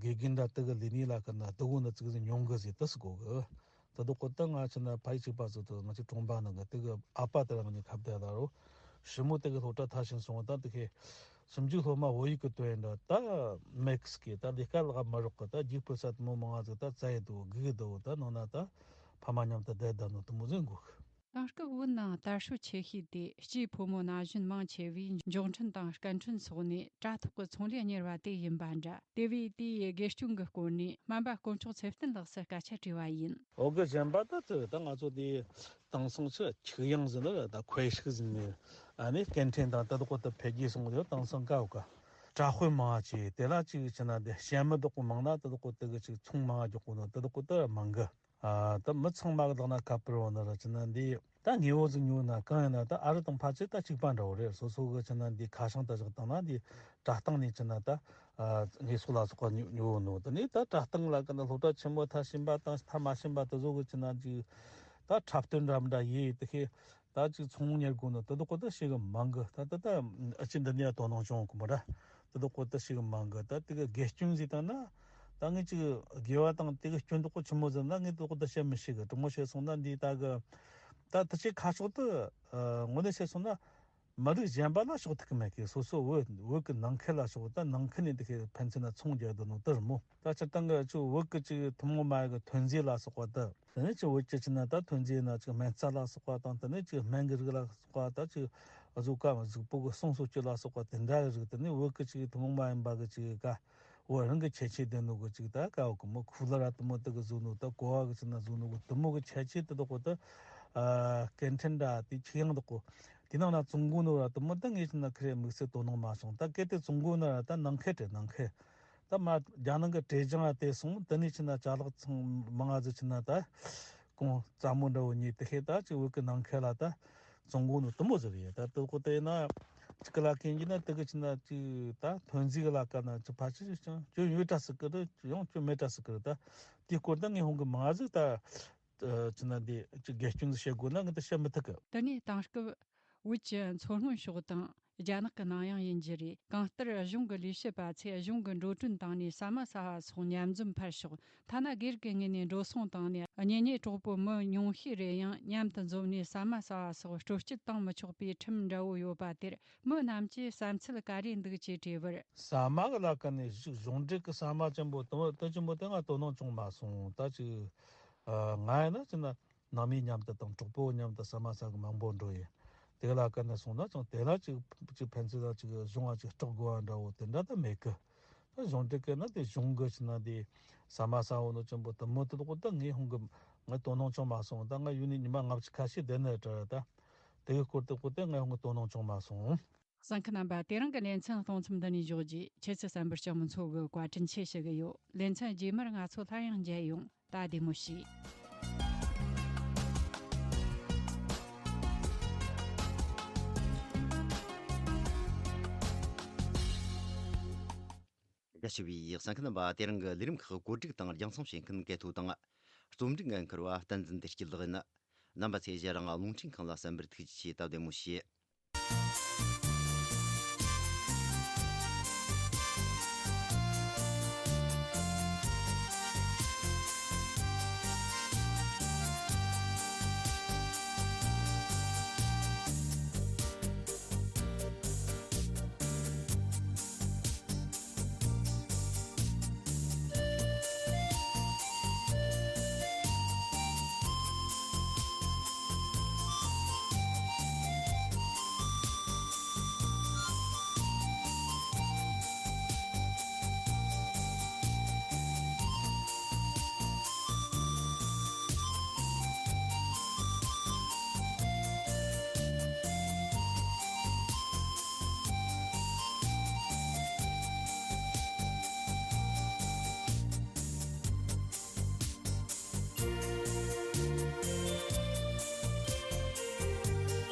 དགེ་རྒན་འདྲ་དེ་གི་ལས་ནི་ལ་ཀ་ན་དུ་གོ་ན་ཙིག་ཟིག་ཉུང་གི་ཟིག་ད་སི་གོ་གི། ད་དུ་ཁོ་ད་ང་ཆི་ན་ཕ་ཡི་གཅིག་པ་ཚོ་དུ་ང་ཆི་གྲོང་པ་ནང་གི་དེ་གི་ཨ་ཕ་དེ་རང་ཉིད་ཁ་བརྡ་ལ་རོ། ཞི་མོ་དེ་གི་སློབ་གྲྭ་མཐར་ཕྱིན་སོང་བ་ད་དེ་གི་ཞིབ་འཇུག་སློབ་མ་བོད་ཡིག་གི་དོན་འདྲ་ད་མེག་སི་གི་ད་ལས་ཀ་ལ་མ་རོགས་གི་ད་རྒྱུགས་སྤྲོད་ས་དུ་མོ་མང་ང་ཟིག་ད་བཙལ་ཡི་འདུག་སྒུག་གི་འདུག་ད་ནང་ན་ད་ཕ་མ་མཉམ་དུ་བསྡད་ད་ནོ་དུ་མོ་ཟིག་འགོ་གི། དེང་སྐབས་བོད་ནང་དར་སྲོལ་ཆེ་ཤོས་དེ་སྐྱེས་ཕོ་མོ་ན་གཞོན་མང་ཆེ་བས་མགྱོགས་འཕྲིན་དང་སྐད་འཕྲིན་སོགས་ནས་དྲ་ཐོག་གི་ཚོང་ལས་གཉེར་བ་དེ་ཡིན་པ་འདྲ། དེ་བས་དེའི་དགེ་སྐྱོན་གྱི་སྐོར་ནས་སྨན་པ་དཀོན་མཆོག་ཚེ་བརྟན་ལགས་སུ་སྐད་ཆ་དྲིས་པ་ཡིན། འོ་གི་གཞན་པ་ད་ཚོད་ད་ང་ཚོ་དེ་དེང་སང་ཆུ་ཆིག་ཡང་ཟིན་ལ་ད་ཁོའི་ཤིག་ཟིན་ནས་ཨ་ནི་སྐད་འཕྲིན་དང་དེ་དག་གོ་ད་འཕེལ་རྒྱས་སོང་ཡོད། དེང་སང་ཀའོ་ཀ་དྲ་དཔོན་མང་ཆེ་དེ་ལ་ཅིག་ཕྱིན་ན་དེ་གཞན་མི་དག་གོ་མང་ན་དེ་དག་གོ་དེ་གི་ཅིག་ཚོང་མང་རྒྱག་གོ་ནོ་དེ་དག་གོ་ད་མང་གི། ཨ་ད་མི་ཚང་མ་གི་ལག་ན་ཁ་པར་འོ་ན་ར་ཅི་ན་འདི་ད་ངེས་བོ་ཟིག་ཉོ་ན་གང་ཡིན་ན་ད་ཨ་རི་དང་ཕལ་ཆེར་ད་གཅིག་པ་འདྲ་བོ་རེད། སོ་སོ་གི་ཅི་ན་འདི་ཁ་བྱང་ད་བཞག་བཏང་ན་འདི་དྲ་སྟེང་ནས་ཅི་ན་ད་ཨ་དངོས་ཟོག་ལ་སོགས་པ་ཉོ་ཉོ་ནོ་ད་ནི་ད་དྲ་སྟེང་ལ་གི་ན་སློབ་གྲྭ་ཆེན་མོ་མཐར་ཕྱིན་པ་དང་མཐར་མ་ཕྱིན་པ་དེ་ཚོ་གི་ཅི་ན་འདི་ད་འཁྲབ་སྟོན་འདྲ་མི་འདྲ་ཡེ་དེ་ཁེ། ད་ཅིག་ཚོང་གཉེར་དགོས་ནོ་དེ་དག་གོ་ད་ཞིག་གི་མང་གི། ད་ད་ད་ཨ་ཅི་འདི་ནས་དོ་སྣང་བྱུང་གི་མ་ར། དེ་དག་གོ་ད་ཞིག་གི་མང་གི། ད་དེ་གི་དགེ་སྐྱོན་ཟིག་ད་ན་ད་ངས་ཅིག་དགེ་བ་དང་དེ་གི་སྐྱོན་དག་གོ་ཆི་མོ་ཟེར་ན་ངས་དེ་དག་གོ་ད་བཤད་མི་ཤེས་གི། དྲང་མོ་བཤད་སོང་ན་འདི་ད་གི་ད་ད་ཅིག་ཁ་ཕྱོགས་དུ་ཨ་དངོས་གནས་བཤད་སོང་ན་མི་རིགས་གཞན་པ་ལ་ཕྱོགས་ཐུག་གི་མེད་གི། སོ་སོ་བོད་བོད་གི་ནང་ཁུལ་ལ་ཕྱོགས་ད་ནང་ཁུལ་ནས་དེ་གི་ཕན་ཚུན་ན་ཚོང་རྒྱག་དུ་ནོ་དེ་རེད་མོ། ད་སྤྱིར་བཏང་གི་ཅིག་བོད་གི་ཅིག་ཐུན་མོང་མ་ཡིན་གི་ཐོན་རྫས་ལ་སོགས་པ་དེ། དེ་ནས་ཅིག་བོད་ཀྱི་ཅི་ན་ད་ཐོན་རྫས་ན་ཅིག་སྨན་རྩྭ་ལ་སོགས་པ་དང་དེ་ནས་ཅིག་སྨན་གྱི་རིགས་ལ་སོགས་པ་ད་ཅིག་གཟུགས་ཀ་གཟུགས་པོ་གི་གསུང་སོགས་ཀྱི་ལ་སོགས་པ་དེ་འདྲ་གི་རིགས་དེ་ནས་བོད་ཀྱི་ཅིག་ཐུན་མོང་མ་ཡིན་པ་གི་ཅིག་ག་བོད་རང་གི་ཁྱད་ཆོས་ལྡན་ནོ་གི་ཅིག་ད་ཀ་བོ་གི་མོ་ཁུ་ལ་ར་དུ་མོ་དེ་གི་བཟོ་ནོ་ད་གོ་བ་གི་ཅི་ན་བཟོ་ནོ་གི་དུ་མོ་གི་ཁྱད་ཆོས་དེ་དག་གོ་ད་ཨ་སྐད་འཕྲིན་འདྲ་དེ་ཆིག་ཡང་དག་གོ་དེ་ནང་ན་བཙོང་གོ་ནོ་ར་དུ་མོ་ད་ངས་ཅི་ན་ཁི་རེ་དམིགས་བསལ་དོ་སྣང་མ་སོང་། ད་གལ་ཏེ་བཙོང་གོ་ན་ར་ད་ནང་ཁུལ་དེ་ནང་ཁུལ། ད་མ་རྒྱ་ནང་གི་ཀྲེ་ཅང་ལ་དེ་སོང་དེ་ནས་ཕྱིན་ན་ཅ་ལག་ཚང་མ་ང་ཚོ་ཕྱིན་ན་ད་གོང་རྩ་མོ་འདྲ་བོ་ཉིད་དེ་ཤེས་ད་ཅིག་བོད་ཀྱི་ནང་ཁུལ་ལ་ད་བཙོང་གོ་ནོ་དུ་མོ་ཟེར་ཡོད། ད་དུ་ཁོ་དེ་ན་ཅིག་གི་ལ་ཁེན་གྱི་ན་དེ་གི་ཕྱིན་ན་ཅིག་ད་ཐོན་རྫས་གི་ལ་ཀ་ན་ཅིག་ཕལ་ཆེར་ཅང་ཅུང་ཡོད་འདྲ་སྲིད་གི་རེད། ཡང་ཅུང་མེད་འདྲ་སྲིད་གི་རེད། ད་དེའི་སྐོར་ད་ངས་ཧོང་གི་མ་ཟིག་ད་ཅི་ན་དེ་ཅིག་དགེ་སྐྱོན་ཟིག་བཤད་དགོས་ན་ངས་ད་བཤད་མི་ཐུབ་གི། དེ་ནས་དེང་སྐབས་བོད་ཀྱི་མཚོ་སྔོན་ཕྱོགས་དང་རྒྱ་ནག་གི་ནང་ཡང་ཡིན་རྒྱུ་རེད། གང་ལྟར་གཞུང་གི་ལས་བྱེད་པ་ཚོས་གཞུང་གི་འགྲོ་གྲོན་བཏང་ནས་ཟ་མ་ཟ་བ་སོགས་མཉམ་འཛོམས་ཕར་ཞོག་ཐ་ན་སྒེར་གྱི་ངོས་ནས་འགྲོ་སོང་བཏང་ནས་གཉེན་ཉེ་གྲོགས་པོ་མི་ཉུང་ཤས་རེ་ཡང་མཉམ་དུ་འཛོམས་ནས་ཟ་མ་ཟ་བ་སོགས་སྤྲོ་སྐྱིད་བཏང་མི་ཆོག་པའི་ཁྲིམས་འདྲ་བོ་ཡོད་པ་དེར་མི་རྣམས་ཀྱི་བསམ་ཚུལ་ག་རེ་འདུག་ཅེས་དྲིས་པར། ཟ་མ་གི་ལ་ཀ་ནས་གཞུང་འབྲེལ་གི་ཟ་མ་ཅན་པོ་དུ་མོ་དུ་ཅན་པོ་དེ་ང་དོ་སྣང་བྱུང་མ་སོང་། ད་ཅིག་ཨ་ང་ཡིན་ན་ཅི་ན། ནང་མི་མཉམ་དུ་དང་གྲོགས་པོ་མཉམ་དུ་ཟ་མ་ཟ་གི་མང་པོ་འགྲོ་ཡིན། དེ་ལ་ཀ་ནས་སོང་ན་ཅང་དེ་ལ་ཅིག་ཅིག་ཕན་ཚུན་ལ་ཅིག་གཞུང་ང་ཅིག་སྐྲག་དགོས་པ་འདྲ་བོ་དེ་འདྲ་ད་མེད་གི། ད་གཞུང་འབྲེལ་གི་ན་དེ་གཞུང་གི་ཕྱི་ན་དེ་ཟ་མ་ཟ་འོ་ནོ་ཅན་པོ་དུ་མོ་དེ་དག་ད་ངས་ཧོང་གི་ང་དོ་སྣང་ཅང་མ་སོང་། ད་ང་ཡུལ་ནས་ཉི་མ་ལྔ་བཅུ་ཁ་ཤས་བསྡད་ནི་དྲ་ད། དེ་གི་སྐོར་དེ་དག་ད་ངས་ཧོང་གི་དོ་སྣང་ཅང་མ་སོང་། གསན་མཁན་རྣམ་པ། དེ་རིང་གི་ལེ་ཚན་གཏོང་མཚམས་འདི་ནས་འཇོག་རྒྱུ། ཁྱེད་ཚོས་གསན་པར་སྤྱི་མི་ཚོགས་ཀྱི་བཀའ་དྲིན་ཆེ་ཞུ་གི་ཡོད། ལེ་ཚན་རྗེས་མར་ང་ཚོ་སླར་ཡང་མཇལ་ཡོང་། ད་བདེ་མོ་བྱོས། དགའ་ཞུ་བའི་གསན་མཁན་རྣམ་པ། དེ་རིང་གི་ལས་རིམ་ཁག་བཀོད་སྒྲིག་དང་རྒྱང་སྲིང་བྱེད་མཁན་སྐལ་ཐོ་དང་། རྩོམ་སྒྲིག་འགན་འཁུར་བ་བསྟན་འཛིན་བདེ་སྐྱིད་ལགས་ཡིན། རྣམ་པ་ཚོས་ཞལ་རང་རླུང་འཕྲིན་ཁང་ལ་གསན་པར་ཐུགས་རྗེ་ཆེ། ད་བདེ་མོ་བྱོས།